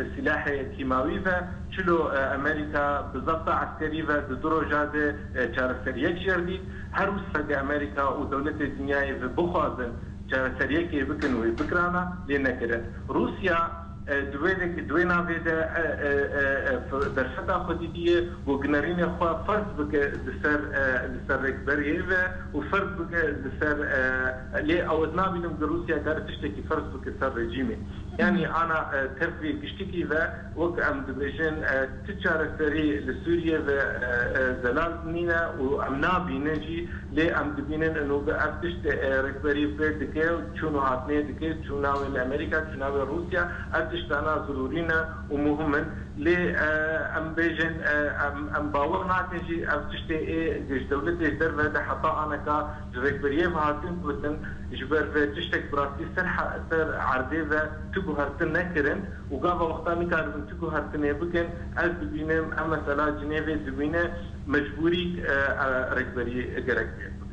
e, silahê kîmawî ve, çilo, e, Amerîka bi zexta eskerî ve di du roja de, e, çareseriyek jêr dît. Her wisa ke Amerîka û dewletê dinyayê ve bixwazin çareseriyekê bikin wê bikirana, lê nekirin. Rûsya, e, di wê de, di wê navê de, e, e, e, e, f-, derfeta xwe dîtiye û ginerînê xwe ferz bike li ser, e, li ser rêkberiyê ve û ferz bike li ser, e, lê ew ez nabînim ku Rûsya kare tiştekî ferz bike ser rejîmê. Yanî ana, e, tevlî giştikî ve wek em dibêjin, e, ti çareserî li Sûriyê ve, e, e, zelal nîne û em nabînin jî, lê em dibînin ino bi ev tişt, e, rêkberî pê dike, çûn û hatinê dike, çûna wê li Amerîka, çûna wê Rûsya, ev tiştana zirûrî ne û muhim in. Lê, e, em bêjin, e, em, em bawer nakin jî ev tiştê ê ji dewletê ji derve de heta aneka ji rêkberiyê ve hatin gotin, ji ber vê tiştek bi rastî ser he-, ser erdê ve tu guhertin nekirin û gava wexta nikaribin tu guhertinê bikin, ez dibînim, em mesela Cinêvê dibîne mecbûrî, e, e, rêkberî gerek pê bikin.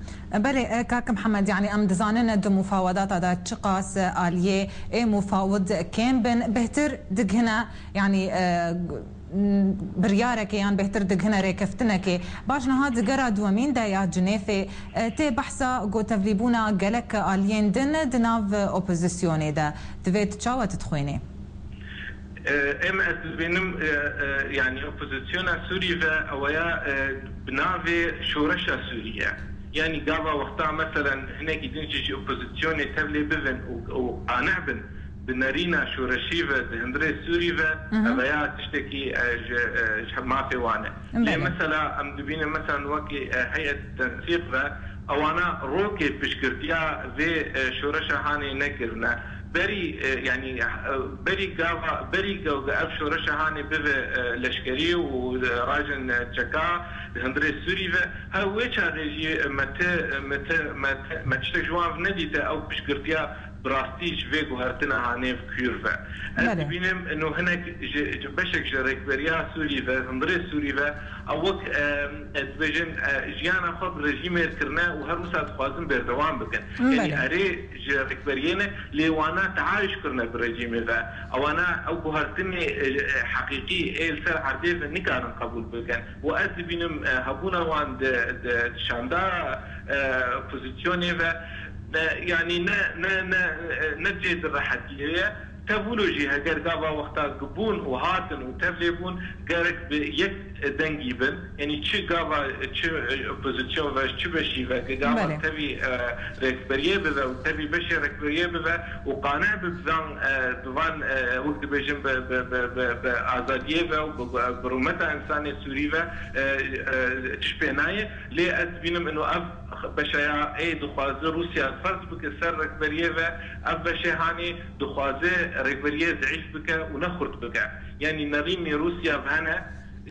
Belê, e, kak Mihemed, yanî em dizanin di mufawedata de çiqas aliyê ê mufawid kêm bin, bêhtir digihine, yanî, e, biryarekê yan bêhtir digihine rêkeftinekê. Baş niha di gera duwemîn de ya Cinêfê, e, tê behsa ku tevlîbûna gelek aliyên din di nav opozisyonê de. Divê tu çawa tu dixwînî? E, em ez dibînim, e, e, yanî opozisyona Sûrî ve ew ya, e, bi navê Şoreşa Sûrî ye. Yanî gava wexta meselen hinekî din jî ji opozisyonê tevlê bibin û, û qaneh bin, bi nerîna şoreşî ve di hundirê Sûrî ve, Hı hı. ev ya tiştekî, e, ji, e, ji mafê wan e. Lê Belê. mesela em dibînin, mesela wekî, e, heyet tensîq ve Ewana rokê piştgirtiya vê, e, şoreşa hanê nekirine. Berî, e, yanî, e, berî gava, berî gava ev şoreşa hanê bibe, e, leşkerî û, e, rajin, e, çeka di hundirê Sûrî ve, her wê çaxê jî, e, me ti, e, me ti, me ti, me tiştek ji wan nedîte ew piştgirtiya bi rastî ji vê guhertina hanê kûr ve. Ez Belê. dibînim, ino hinek ji, ji beşek ji rêkberiya Sûrî ve, hundirê Sûrî ve, ew wek, e, e, dibêjin, e, jiyana xwe bi rejîmê kirine û her wisa dixwazin berdewam bikin. Belê. Yanî erê ji rêkberiyê ne, lê wana teayuş kirine bi rejîmê ve. Ewana ew guhertinê, e, e, heqîqî ê li ser erdê ve nikarin qebûl bikin. Û ez dibînim, e, hebûna wan di, di, di şanda, e, opozîsyonê ve, e, yanî ne, ne, ne, e, ne cê di rehetiyê ye. Tevûlo jî heger gava wexta bûn û hatin û tevlê bûn, gerek bi yek dengî bin. Yanî çi gava, çi, e, opozîsyon ve, çi beşî ve, ki gava Belê. tevî, e, rêkberiyê bibe û tevî beşê rêkberiyê bibe û qane bi van, e, bi van, e, wek dibêjin bi, bi, bi, bi, bi azadiyê ve û bi, bi rûmeta însanê Sûrî ve, e, e, tişt pê nayê. Lê ez dibînim ino ev beşeya ê dixwaze Rûsya ferz bike ser rêkberiyê ve, ev beşê hanê dixwaze rêkberiyê zeîf bike û ne xurt bike. Yanî nerînê Rûsya ve hene,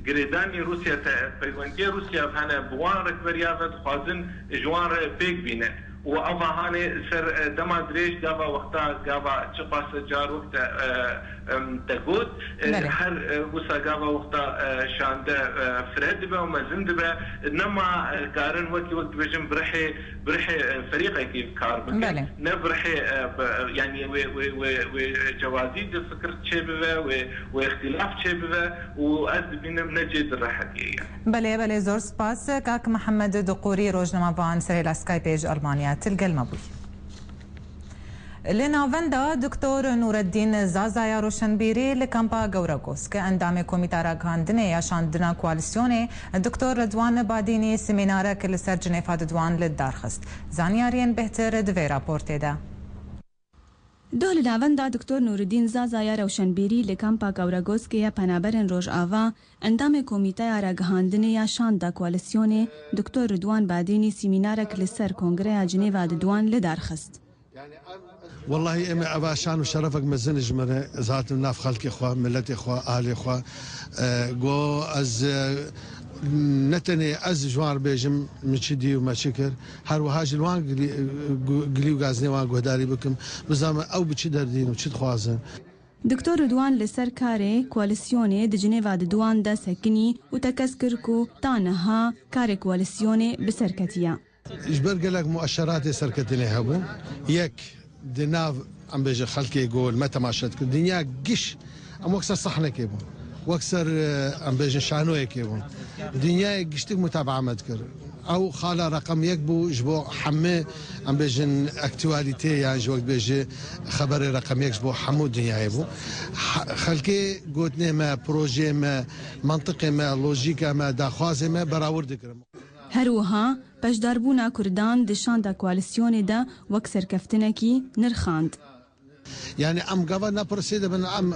girêdanî Rûsya te, peywendiyê Rûsya ve hene, bi wan rêkberiya ve dixwazin ji wan re pêk bînin. Û ava hanê ser, e, dema dirêj gava wexta gava çiqas car wek te, e, em, te got, e, Belê. her, e, wisa gava wexta, e, şande, e, fire dibe û mezin dibe, nema, e, karin wekî wek dibêjin birihê, birihê, e, ferîqekî kar bikin. Belê. Ne birihê, e, bi, yanî wê, wê, wê, wê cewazî di fikir çêbibe, wê, wê îxtîlaf çêbibe û ez dibînim ne cê di rehetiyê ye. Belê, belê, zor spas. Kak Mihemed Duqurî, rojnamevan serê la Skypeê ji Almanya, tu li gel me bûyî. Li navenda Doktor Nûreddîn Zazaya Roşenbîrî li kampa Gewregosk, endamê Komîta Ragihandinê ya Şandina Koalîsyonê, Doktor Ridwan Badînî, semînarek li ser Cinêva Duduan li dar xist. Zanyariyên bêhtir di vê raportê de. Doh li navenda Doktor Nûreddîn Zazaya Rewşenbîrî li kampa Gewregoskê ya Penaberên Rojava, endamê Komîteya Ragihandinê ya Şanda Koalîsyonê, Doktor Ridwan Badînî, semînarek li ser Kongreya Cinêva Duduan li dar xist. Wellahî, em ê eva şan û şerefek mezin ji min re, ez hatim nav xelkê xwe, miletê xwe, ahlê xwe. E, go ez, e, ne tenê ez ji wan re bêjim min çi dî û me çi kir, her wiha ji li wan gilî, gu-, gilî û gazinê wan guhdarî bikim, bizanim ew bi çi derdîn û çi dixwazin. Doktor Ridwan li ser karê koalîsyonê di Cinêva Duduan de sekinî û tekez kir ku ta niha karê koalîsyonê bi ser ketiye. Ji ber gelek mueşeratê serketinê hebûn. Yek, di nav, em bêjin, xelkê ku li me temaşe dikir, dinya giş, em wek ser sahnekê bûn. Wek ser, e, em bêjin, şanoyekê bûn. Dinyayê giştik mutabaa me dikir. Ew xala reqem yek bû ji bo hemî, em bêjin, aktualîtê, yan jî wek dibêje xeberê reqem yek ji bo hemû dinyayê bû. He-, xelkê gotinê me, projeyê me, mentiqê me, lojîka me, daxwazê me berawir dikirin. Her wiha beşdarbûna Kurdan di şanda koalîsyonê de wek serkeftinekî nirxand. Yanî em gava ne pirsê de bin, em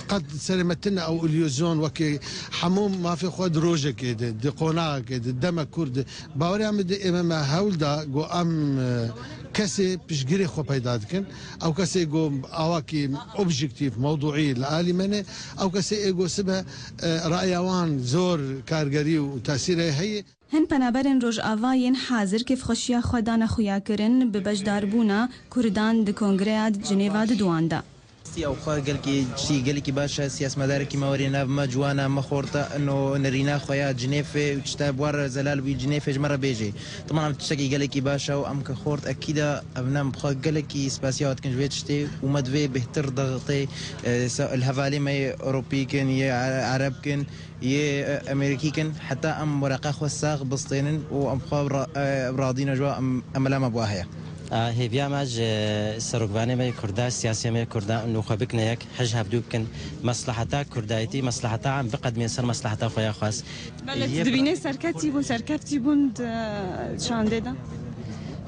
qet serê me tune ew îlyuzyon wekî hemû mafê xwe di rojekê de, di qonaxekê de, demek kûr de. Baweriya min de ême me hewl da ku em, e, kesê piştgirê xwe peyda dikin. Ew kesê ku awakî objektîf, mewduî li alî me ne. Ew kesê ê ku sibe, e, raya wan zor kargerî û tesîrê heye. Hin penaberên Rojava yên hazir kêfxweşiya xwe dane xuyakirin bi beşdarbûna Kurdan di Kongreya Cinêva Duduan de. Rastî ew xwe gelkî tiştî gelekî baş e, siyasetmedarekî me werê nav me, ciwan e, me xort e, ino nerîna xwe ya Cinêfê û tişta bi wan re zelal bûyî Cinêfê ji me re bêjê. Timan ev tiştekî gelekî baş e û em ke xort ekîd e, ev ne em bi xwe gelekî spasiya we dikin ji vê tiştê û me divê bêhtir dextê, e, se-, li hevalê me yê Ewropî kin, yê Ere-, Ereb kin, yê, e, Amerîkî kin, heta em wereqa xwe sax bistênin û em xwe ra-, e, radîne ji we, em, emela me bi we heye. A, hêviya me ji serokvanê me yê Kurda, siyasiyê me yê Kurda, û xwe bikine yek, hij hevdû bikin, mesleheta Kurdayetî, mesleheta em biqedimên ser mesleheta xwe ya xwest. Belê, Yê tu dibînê serketî bûn, serkeftî bûn di şandê de?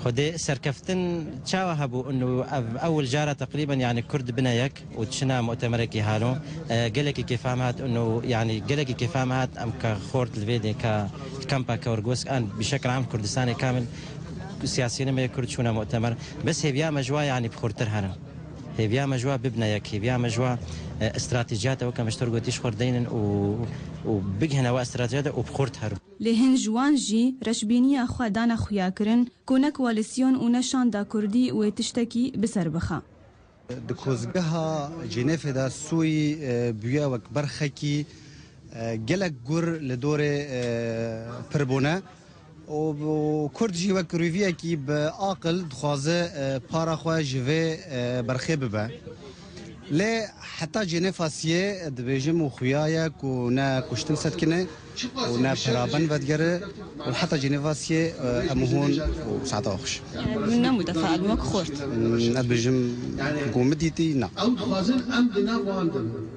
Xwedê serkeftin çawa hebû? Û ev ewil cara teqrîben, yanî Kurd dibine yek û diçine mutemerekî halo, e, gelekî kêfa me hat, û, yanî, gelekî kêfa me hat, em ke xort li vê dê ke kampa Kewrgosk an bi şekil am Kurdistanê kamil Siyasiyên me yê Kurd çûne mu'temer. Bes hêviya me ji wa, yanî, bi xurtir herin. Hêviya me ji wa bibine yek, hêviya me ji wa, e, stratejiyata weke me ji te re gotî ji xwe re deynin û, û bigihine wa stratejiyata û bi xurt herin. Lê hin ji wan jî reşbîniya xwe dane xuyakirin ku ne koalîsyon û ne şanda Kurdî wê tiştekî bi ser bixe. Di kozgeha Cenêfê de Sûrî, e, bûye wek berxekî, e, gelek gur li dorê, e, pirbûne. Û, û Kurd jî wek rûviyekî bi aqil dixwaze, e, para xwe ji vê, e, berxê bibe. Lê heta Cenêfa siyê dibêjim û xuya ye ku ne kuştin sedkine û ne pera bin vedigere û heta Cenêfa siyê, e, em hûn û saeta xweş. Hûn ne mutefail wek xort. Hmm, ez bêjim ku min dîtî na. Ew dixwazin em di nav wan de bin.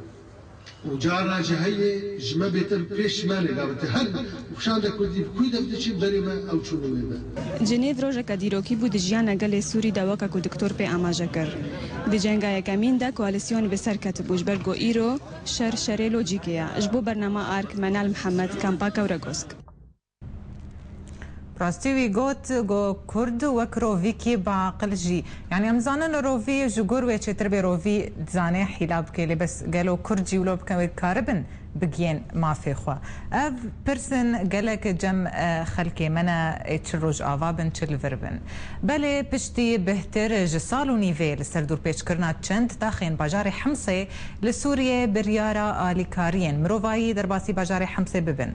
Û carna jî heye ji me bêtir pêş me ne, gavitî her şanda Kurdî bi kû de diçî berê me ew çûne wê be. Cenêv rojeka dîrokî bû di jiyana gelê Sûrî de, weke ku Doktor pê amaje kir. Di cenga yekemîn de koalîsyon bi ser ketibû, ji ber ku îro şer şerê lojîkê ye. Ji bo bernama Ark, Menal Mihemed, Kampa Kewregosk. Rastî wî got, got, Kurd wek rovîkî biaqil jî. Yanî em zanin rovî ji gur wê çêtir bê, rovî dizane hîla bike, lê bes gelo Kurd jî wilo bike wê dikaribin bigiyên mafê xwe? Ev pirs in gelek cem, e, xelkê me ne, ê çi Rojava bin, çi li vir bin. Belê piştî bêhtir ji sal û nîvê li ser dûrpêçkirina çend taxên bajarê Himsê li Sûriyê biryara alîkariyên mirovayî derbasî bajarê Himsê bibin.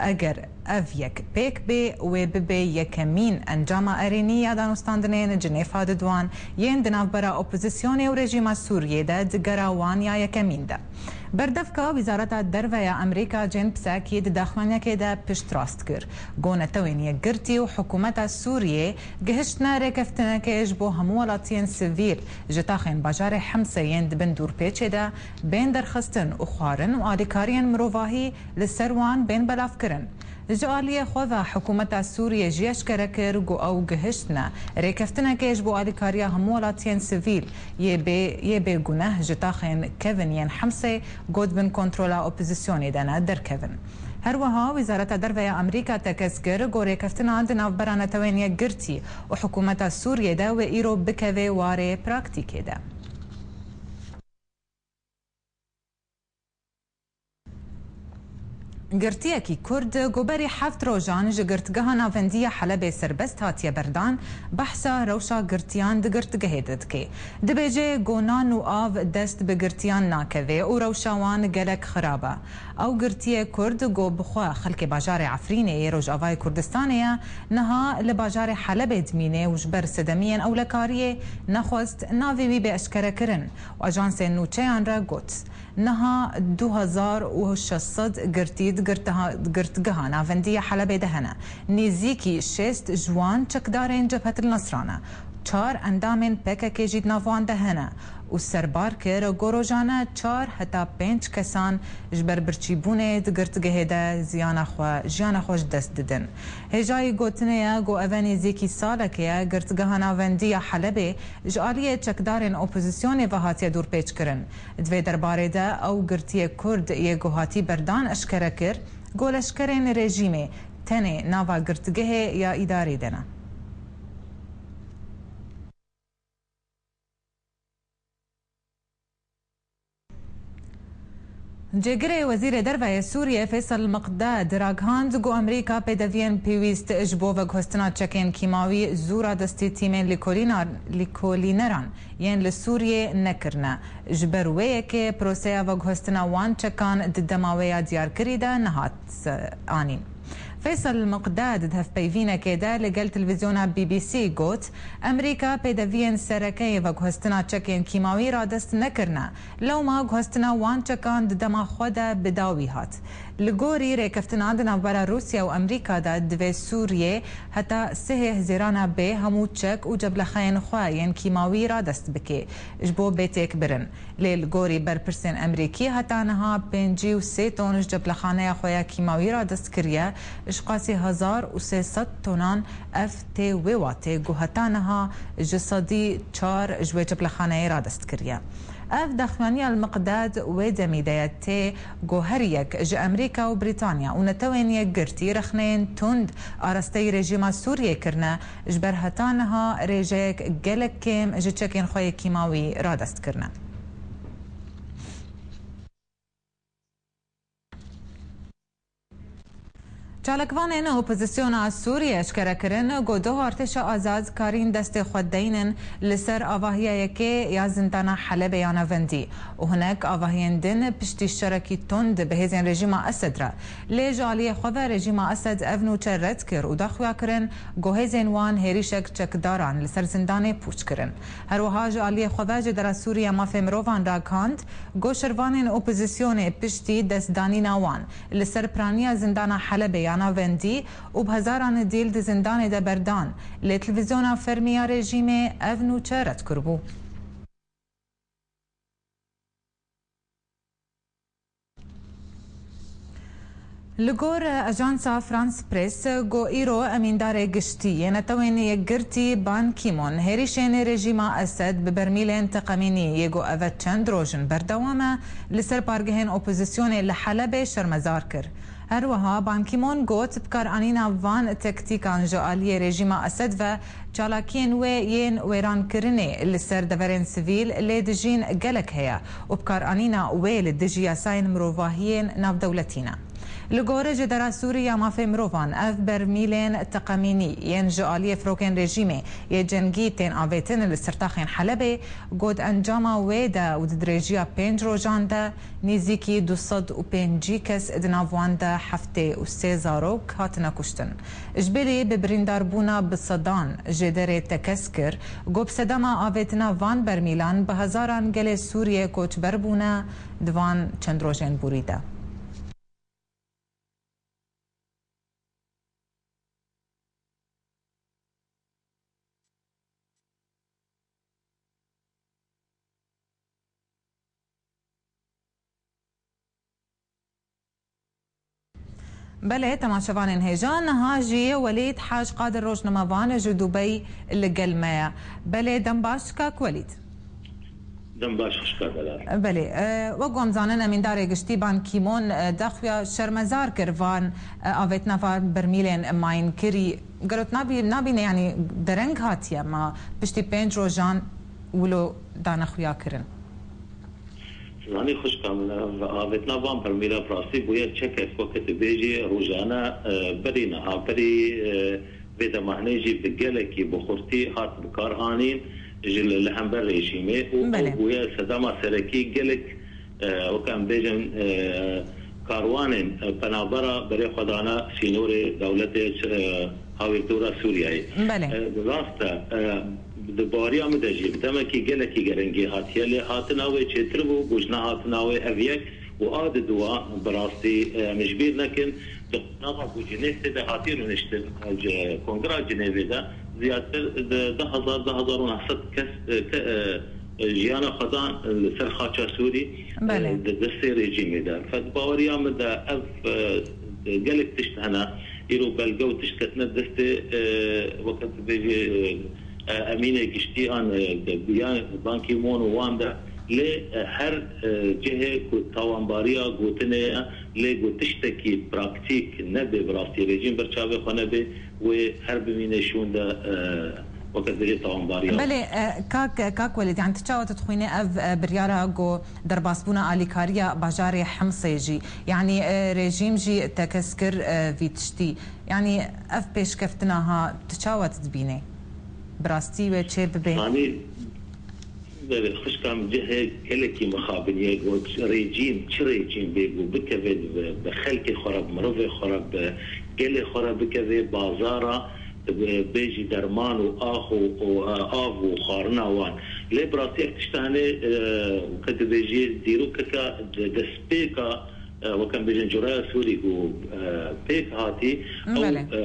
Eger ev yek pêk bê, wê bibe yekemîn encama erênî ya danûstandinên Cinêfa Didwan yên di navbera opozîsyonê û rejîma Sûriyê de di gera wan ya yekemîn de. Berdevka Wizareta Derve ya Amerîka Jen Psaki di daxuyaniyekê de piştrast kir, got, Netewên Yekgirtî û hikûmeta Sûriyê gihiştine rêkeftinekê ji bo hemû welatiyên sivîl ji taxên bajarê Himsê yên di bin dûrpêçê de bên derxistin û xwarin û alîkariyên mirovahî li ser wan bên belavkirin. Ji aliyê xwe ve hikûmeta Sûriyê jî eşkere kir ku ew gihiştine rêkeftinekê ji bo alîkariya hemû welatiyên sivîl yê bê, yê bêguneh ji taxên kevin yên Himsê ku di bin kontrola opozîsyonê de ne derkevin. Her wiha Wizareta Derve ya Amerîka tekez kir ku rêkeftina di navbera Netewên Yekgirtî û hikûmeta Sûriyê de wê îro bikeve warê praktîkê de. Girtiyekî Kurd ku berî heft rojan ji Girtgeha Navendî ya Helebê serbest hatiye berdan, behsa rewşa girtiyan di girtgehê de dike. Dibêje ku nan û av dest bi girtiyan nakeve û rewşa wan gelek xirab e. Ew girtiyê Kurd ku bi xwe xelkê bajarê Efrînê yê Rojavayê Kurdistanê ye, niha li bajarê Helebê dimîne û ji ber sedemiyên ewlekariyê nexwest navê wî bê eşkerekirin û ajansên nûçeyan re got, Niha du hezar û şeş sed girtî di girtiha-, girtgeha navendî ya Helebê de hene. Nêzîkî şêst ji wan çekdarên Cebhet El Nesra ne. Çar endamên P K K jî di nav wan de hene û serbar kir ku rojane çar heta pênc kesan ji ber birçîbûnê di girtgehê de ziyana xwe, jiyana xwe ji dest didin. Hêjayî gotinê ye ku ev e nêzîkî salekê ye girtgeha navendî ya Helebê ji aliyê çekdarên opozîsyonê ve hatiye dûrpêçkirin. Di vê derbarê de ew girtiyê Kurd yê ku hatî berdan eşkere kir ku leşkerên rejîmê tenê nava girtgehê ya îdarî de ne. Cêgirê Wezîrê Derve yê Sûriyê Feysel Miqdad ragihand ku Amerîka pêdeviyên pêwîst ji bo veguhestina çekên kîmawî zû radestî tîmên lêkolînar-, lêkolîneran yên li Sûriyê nekirine. Ji ber wê yekê proseya veguhestina wan çekan di dema wê ya diyarkirî de nehat, e, anîn. Feysel Miqdad di hevpeyvînekê de li gel televîzyona B B C got, Amerîka pêdeviyên sereke yê veguhestina çekên kîmawî radest nekirine. Lewma guhestina wan çekan di dema xwe de bi dawî hat. Li gorî rêkeftina di navbera Rûsya û Amerîka de divê Sûriyê heta sihê Hizêrana bê hemû çek û ceblexeyên xwe yên kîmawî radest bike ji bo bê têkbirin. Lê li gorî berpirsên Amerîkî heta niha pêncî û sê ton ji ceblexaneya xwe ya kîmawî radest kiriye, ji qasî hezar û sê sed tonan ev tê wê watê ku heta niha ji sedî çar ji wê ceblexaneyê radest kiriye. Ev daxuyaniya li Miqdad wê demî de ye, tê ku her yek ji Amerîka û Brîtanya û Netewên Yekgirtî rexneyên tund arasteyî rejîma Sûriyê kirine, ji ber heta niha rêjeyek gelek kêm ji çekên xwe yê kîmawî radest kirine. Çalakvanên opozisyona Sûriyê eşkere kirin ku doh artêşa azad karîn destê xwe deynin li ser avahiya yekê ya zindana Helebê ya Navendî û hinek avahiyên din piştî şerekî tund bi hêzên rejîma Esed re. Lê ji aliyê xwe ve rejîma Esed ev nûçe red kir û daxuya kirin ku hêzên wan hêrîşek çekdaran li ser zindanê pûç kirin. Her wiha ji aliyê xwe ve Cêdera Sûrî ya Mafê Mirovan ragihand ku şervanên opozisyonê piştî destdanîna wan li ser piraniya zindana Helebê ya Navendî û bi hezaran dîl di zindanê de berdan, lê televîzyona fermî ya rejîmê ev nûçe red kiribû. Li gor Ajansa France Press, ku îro emîndarê giştî yê Netewên Yekgirtî Ban Ki-moon hêrîşên rejîma Esed bi bermîlên teqemînî yê ku eve çend roj in berdewam e, li ser pargehên opozisyonê li Helebê şermezar kir. Her wiha Ban Ki-moon got, bikaranîna van tektîkan ji aliyê rejîma Esed ve çalakiyên wê yên wêrankirinê li ser deverên sivîl lê dijîn gelek heye û bikaranîna wê li dijî yasayên mirovahiyên navdewletî ne. Li gorî Cêdera Sûrî ya Mafê Mirovan, ev bermîlên teqemînî yên ji aliyê firokên rejîmê yê cengî tên avêtin li ser taxên Helebê, got encama wê de û di dirêjiya pênc rojan de nêzîkî du sed û pêncî kes, di nav wan de heftê û sê zarok, hatine kuştin. Ji bilî bi birîndarbûna bi sedan jêderê tekez kir, ku bi sedema avêtina van bermîlan bi hezaran gelê Sûriyê koçber bûne di van çend rojên borî de. Belê, temaşevanên hêja, niha jî Welîd Haj Qadir rojnamevan ji Dubey li gel me ye. Belê, dem baş, kak Welîd. Dem baş, xwişka delal. Belê, e, wek ku em zanin, emîndarê giştî Ban Ki-moon, e, daxuya şermezar kir van, e, avêtina van bermîlên mayînkirî. Gelo tu nabî-, nabîne, yanî dereng hatiye ma piştî pênc rojan wilo dane xuya kirin? Zanî xwişka min, ev avêtina van bermîla bi rastî bûye çekek, weke tu bêjî rojane, e, berî niha, berî, e, vê dema hinê jî bi gelekî bi xurtî hat bi kar anîn ji li, li hember rejîmê û ew Belê. bûye sedema serekî gelek, e, weke em bêjin, e, karwanên, e, penabera berê xwe dane sînorê dewletê, e, hawîrdora Sûriyeyê. Belê. E, rast e, e, di baweriya min de jî bi demekî gelekî gerengî hatiye lê hatina wê çêtir bû, ku ji nehatina wê ev yek û a di dua bi rastî, e, em ji bîr nekin. Di qonaxa ku Cinêvê de hatiye rûniştin, e, ji Kongra Cinêvê de ziyadtir di du hezar, du hezar û neh sed kes, e, ke-, e, e, jiyana xwe dan, e, li ser xaça Sûrî, e, Belê. di destê rejîmê de. Fed baweriya min de ev, e, gelek tişt hene. Îro belge û tişt ketine destê, e, weke tu bêjî, e, e, emînê giştî an, e, de, ya Ban Ki-moon û wan de. Lê, e, her, e, cihê ku tawanbariya gotinê ye, lê ku tiştekî praktîk nebe, bi rastî rejîm ber çavê xwe nebe, wê her bimîne şûnde, e, weke tu bêjî tawanbariya. Belê, e, kak, kak Welîd, yani tu çawa tu dixwînî ev, e, biryara ku derbasbûna alîkariya bajarê Himsê jî, yani, e, rejîm jî tekez kir, e, vî tiştî. Yani ev pêşkeftina ha tu çawa tu dibînî? Bi rastî wê çê bibe? Zanî, belê, xwişka min, cihê gelekî mixabin ye, ku rejîm, çi rejîm bê, ku bikeve bi, bi xelkê xwe re, bi mirovê xwe re, bi gelê xwe re bikeve bazara, bi, bêjî derman û ax û, û, e, av û xwarina wan. Lê bi rastî ev tişta hene, e, weke tu bêjî dîrokeka de-, destpêka, e, weke em bêjin curaya Sûrî ku, e, pêk hatî, ew, Belê. e,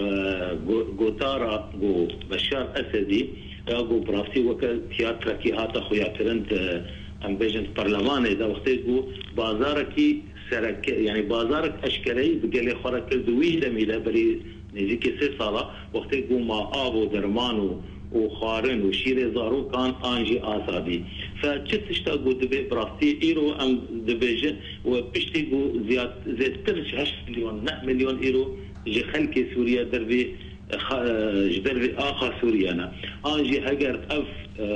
go-, gotara ku Beşar Esedî, ya ku bi rastî weke tiyatrekî hate xuyakirin di, em bêjin, di perlemanê de, wextê ku bazarekî sereke, yani bazarek eşkereyî bi gelê xwe re kir di wî demî de berî nêzîkî sê sala, wextê ku ma av û derman û, û xwarin û şîrê zarokan an jî azadî. Fe çi tişta ku dibê bi rastî îro em dibêjin û piştî ku ziyad-, zêdetir ji heşt milyon, neh milyon îro ji xelkê Sûriye dervî, e, xa-, e, ji dervî axa Sûriye ne. An jî heger ev, e,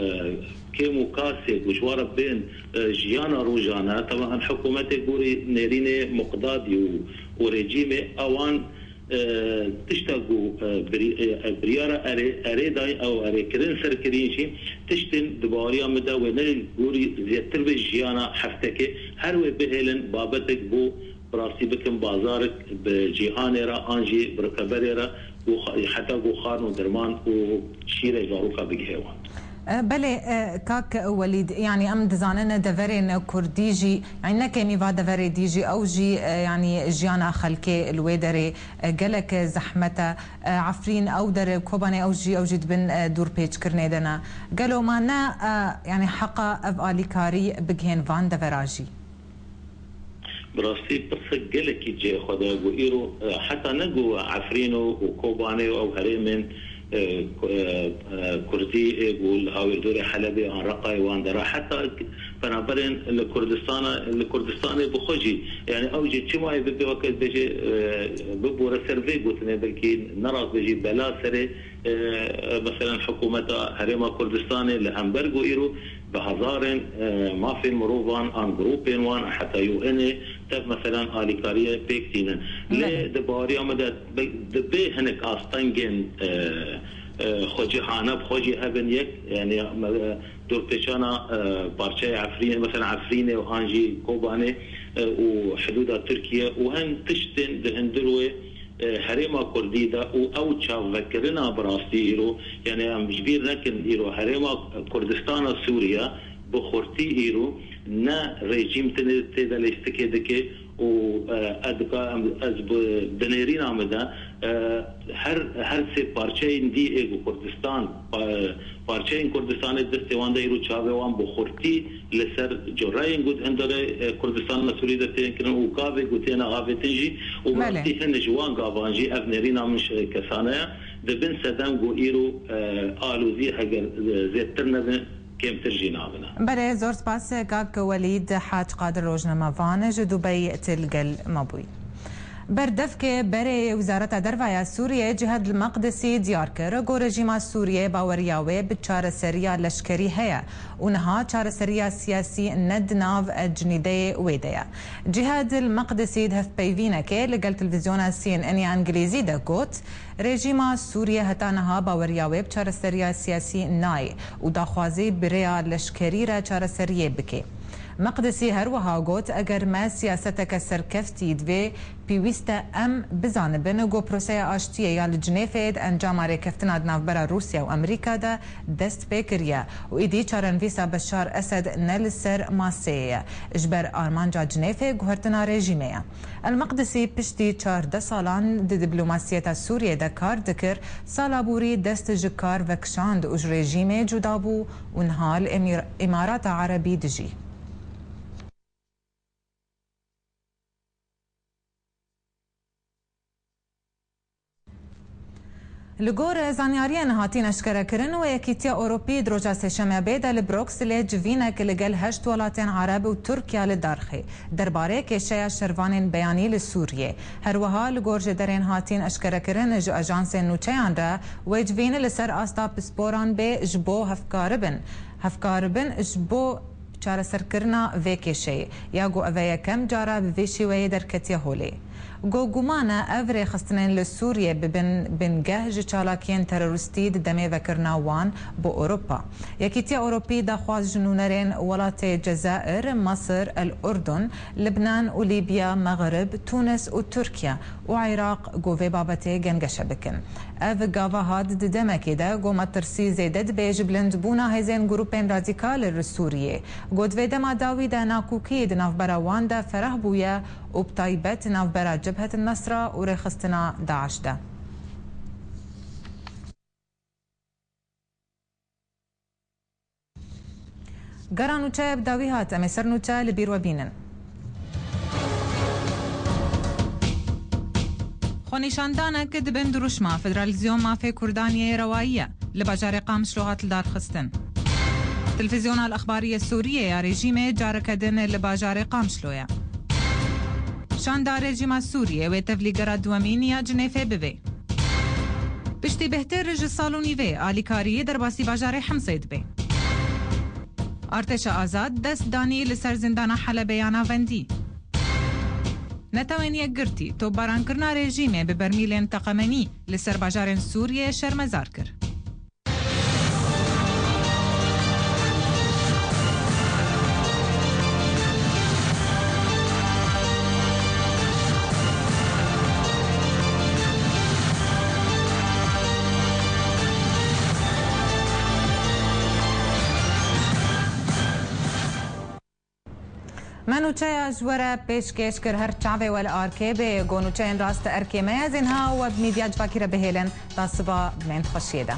kêm û kasê ku ji wan re bên, e, jiyana rojane, teva em hikûmetê gorî nêrînê Muqdadî û, û rejîmê ewan, e, tişta ku, e, birî-, e, biryara erê, erê dayî ew erêkirin ser kirîn jî tiştên di baweriya min de wê ne gorî zêdetir be jiyana heftekê. Her wê bihêlin babetek bo bi rastî bikin bazarek bi cîhanê re an jî bi rikeberê re ku xa-, heta ku xwarin û derman û şîrê zaroka bigihe wan. E, belê, e, kak Welîd, yanî em dizanin deverên kurdî jî, yanî ne kêmî va deverê dî jî, ew jî, e, yanî jiyana xelkê li wê derê, e, gelek zehmet e. E, Efrîn ew der, Kobanê ew jî, ew jî dibin, e, dûrpêçkirinê de ne. Gelo ma ne, e, yanî heqa ev alîkarî bigihên van devera jî? Bi rastî pirsek gelekî cihê xwe de ku îro, e, heta ne ku Efrîn û, û Kobanê û ew herêmên, e, ku-, e, e, kurdî ê ku li hawirdorê Helebê an Reqayê wan dera, heta penaberên li Kurdistana, li Kurdistanê bi xwe jî, yani ew jî çima yê bibe weke dibêje, e, bibore ser vê gotinê, belkî ne rast be jî bela serê, e, meselen hikûmeta Herêma Kurdistanê li hember ku îro bi hezarên, e, mafên mirovan an grûpên wan heta U N'ê tev meselen alîkariyê pêk tînin. Lê Belê. Di baweriya me de bi-, dibê hinek astengên, e, e, xwecihane bi xwe jî hebin yek, yani, me, dorpêçana, e, parçeyê Efrînê, meselen Efrînê û an jî Kobanê, e, û hidûda Tirkiye û hin tiştên di hundir wê, e, herêma kurdî de û ew çavvekirina bi rastî îro, yani em ji bîr nekin îro herêma Kurdistana Sûriye bi xurtî îro ne rejîm tê, tê de lîstikê dike û, e, ez dika-, em, ez bi, di nêrîna min de, e, her, her sê parçeyên dî ê ku Kurdistan, pa-, parçeyên Kurdistanê destê wan de îro çavê wan bi xurtî li ser cureyên ku di hundirê, e, Kurdistana Sûrî de tên kirin û gavê ku têne avêtin jî û bi Belê. rastî hin ji wan gavan jî ev nêrîna min şi-, kesane ye. Di bin sedem ku îro, e, alozî heger, e, zêdtir nebin, kêmtir jî nabine. Belê, zor spas, kak Welîd Hac Qadir, rojnamevan ji Dubey, til gel me bûyî. Berdevkê berê Wizareta Derve ya Sûriyê Cihad El-Meqdisî diyar kir, ku rejîma Sûriyê baweriya wê bi çareseriya leşkerî heye û niha çareseriya siyasî ne di nav cenîdeyê wê de ye. Cihad El-Meqdisî di hevpeyvînekê li gel televîzyona C N N ya Îngilîzî de got, Rejîma Sûriye heta niha baweriya wê bi çareseriya siyasî nayê û daxwazî bi rêya leşkerî re çareseriyê bike. Meqdisî her wiha got, eger me siyaseteke serkeftî divê, pêwîst e em bizanibin ku proseya aştiyê ya li Cinêfê di encama rêkeftina di navbera Rûsya û Amerîka de dest pê kiriye û êdî çarenivîsa Beşar Esed ne li ser maseyê ye. Ji ber armanca Cinêfê guhertina rejîmê ye. El-Meqdisî piştî çardeh salan di diplomasiyeta Sûriyê de kar dikir, sala borî dest ji kar vekişand û ji rejîmê cuda bû û niha li Emîr-, Îmarata Erebî dijî. Li gor zanyariyên hatîn eşkerekirin, û Yekîtiya Ewropî di roja Sêşemebê de li Brukselê civînek li gel heşt welatên Ereb û Tirkiye li dar xî derbarê kêşeya şervanên beyanî li Sûriyê. Her wiha li gor ji derên hatîn eşkerekirin ji ajansên nûçeyan re, wê civîn li ser asta pisporan bê ji bo hevkaribin, hevkaribin ji bo çareserkirina vê kêşeyê, ya ku ev e yekem cara bi vê şêweyê derketiye holê. Ku guman e ev rêxistinên li Sûriyê bibin bingeh ji çalakiyên terorîstî di demê vekirina wan bo Ewropa. Yekîtiya Ewropî daxwaz ji nûnerên welatê Cezair, Mesir, El Urdun, Libnan û Lîbya, Mexrib, Tunis û Tirkiye û Iraq ku vê babetê gengeşe bikin. Ev gava hat di demekê de ku metirsî zêde dibe ji bilindbûna hêzên grûpên radîkal li Sûriyê. Ku di vê dema dawî de nakokî di navbera wan de ferah bûye û bi taybet navbera Cebhet Nesra û rêxistina DAIŞ de. Gera nûçe bi dawî hat, em ê ser nûçe li bîr we bînin. Nîşandanek di bin dirûşma Federalîzyon Mafê Kurdan yê Rewayî ye li bajarê Qamişlo hat lidarxistin. Televîzyona Al-Exbarî yê Sûriyê ya rejîmê careke din li bajarê Qamişlo ye. Şanda rejîma Sûriyê wê tevlîgera duwemîn ya Cinêfê bibê. Piştî bêhtir ji sal û nîvê alîkarî derbasî bajarê Himsê dibe. Artêşa Azad dest danî li ser zîndana Helebê ya Navendî. Netewên Yekgirtî topbarankirina rejîmê bi bermîlên teqemenî li ser bajarên Sûriyê şermezar kir. Me nûçeya ji we re pêşkêş kir. Her çavê we li arkê bê. Go nûçeyên rast erkê me ye. Ez ên ha we bi Medya Civakî re bihêlin. Ta siba, bimên xweşiyê de.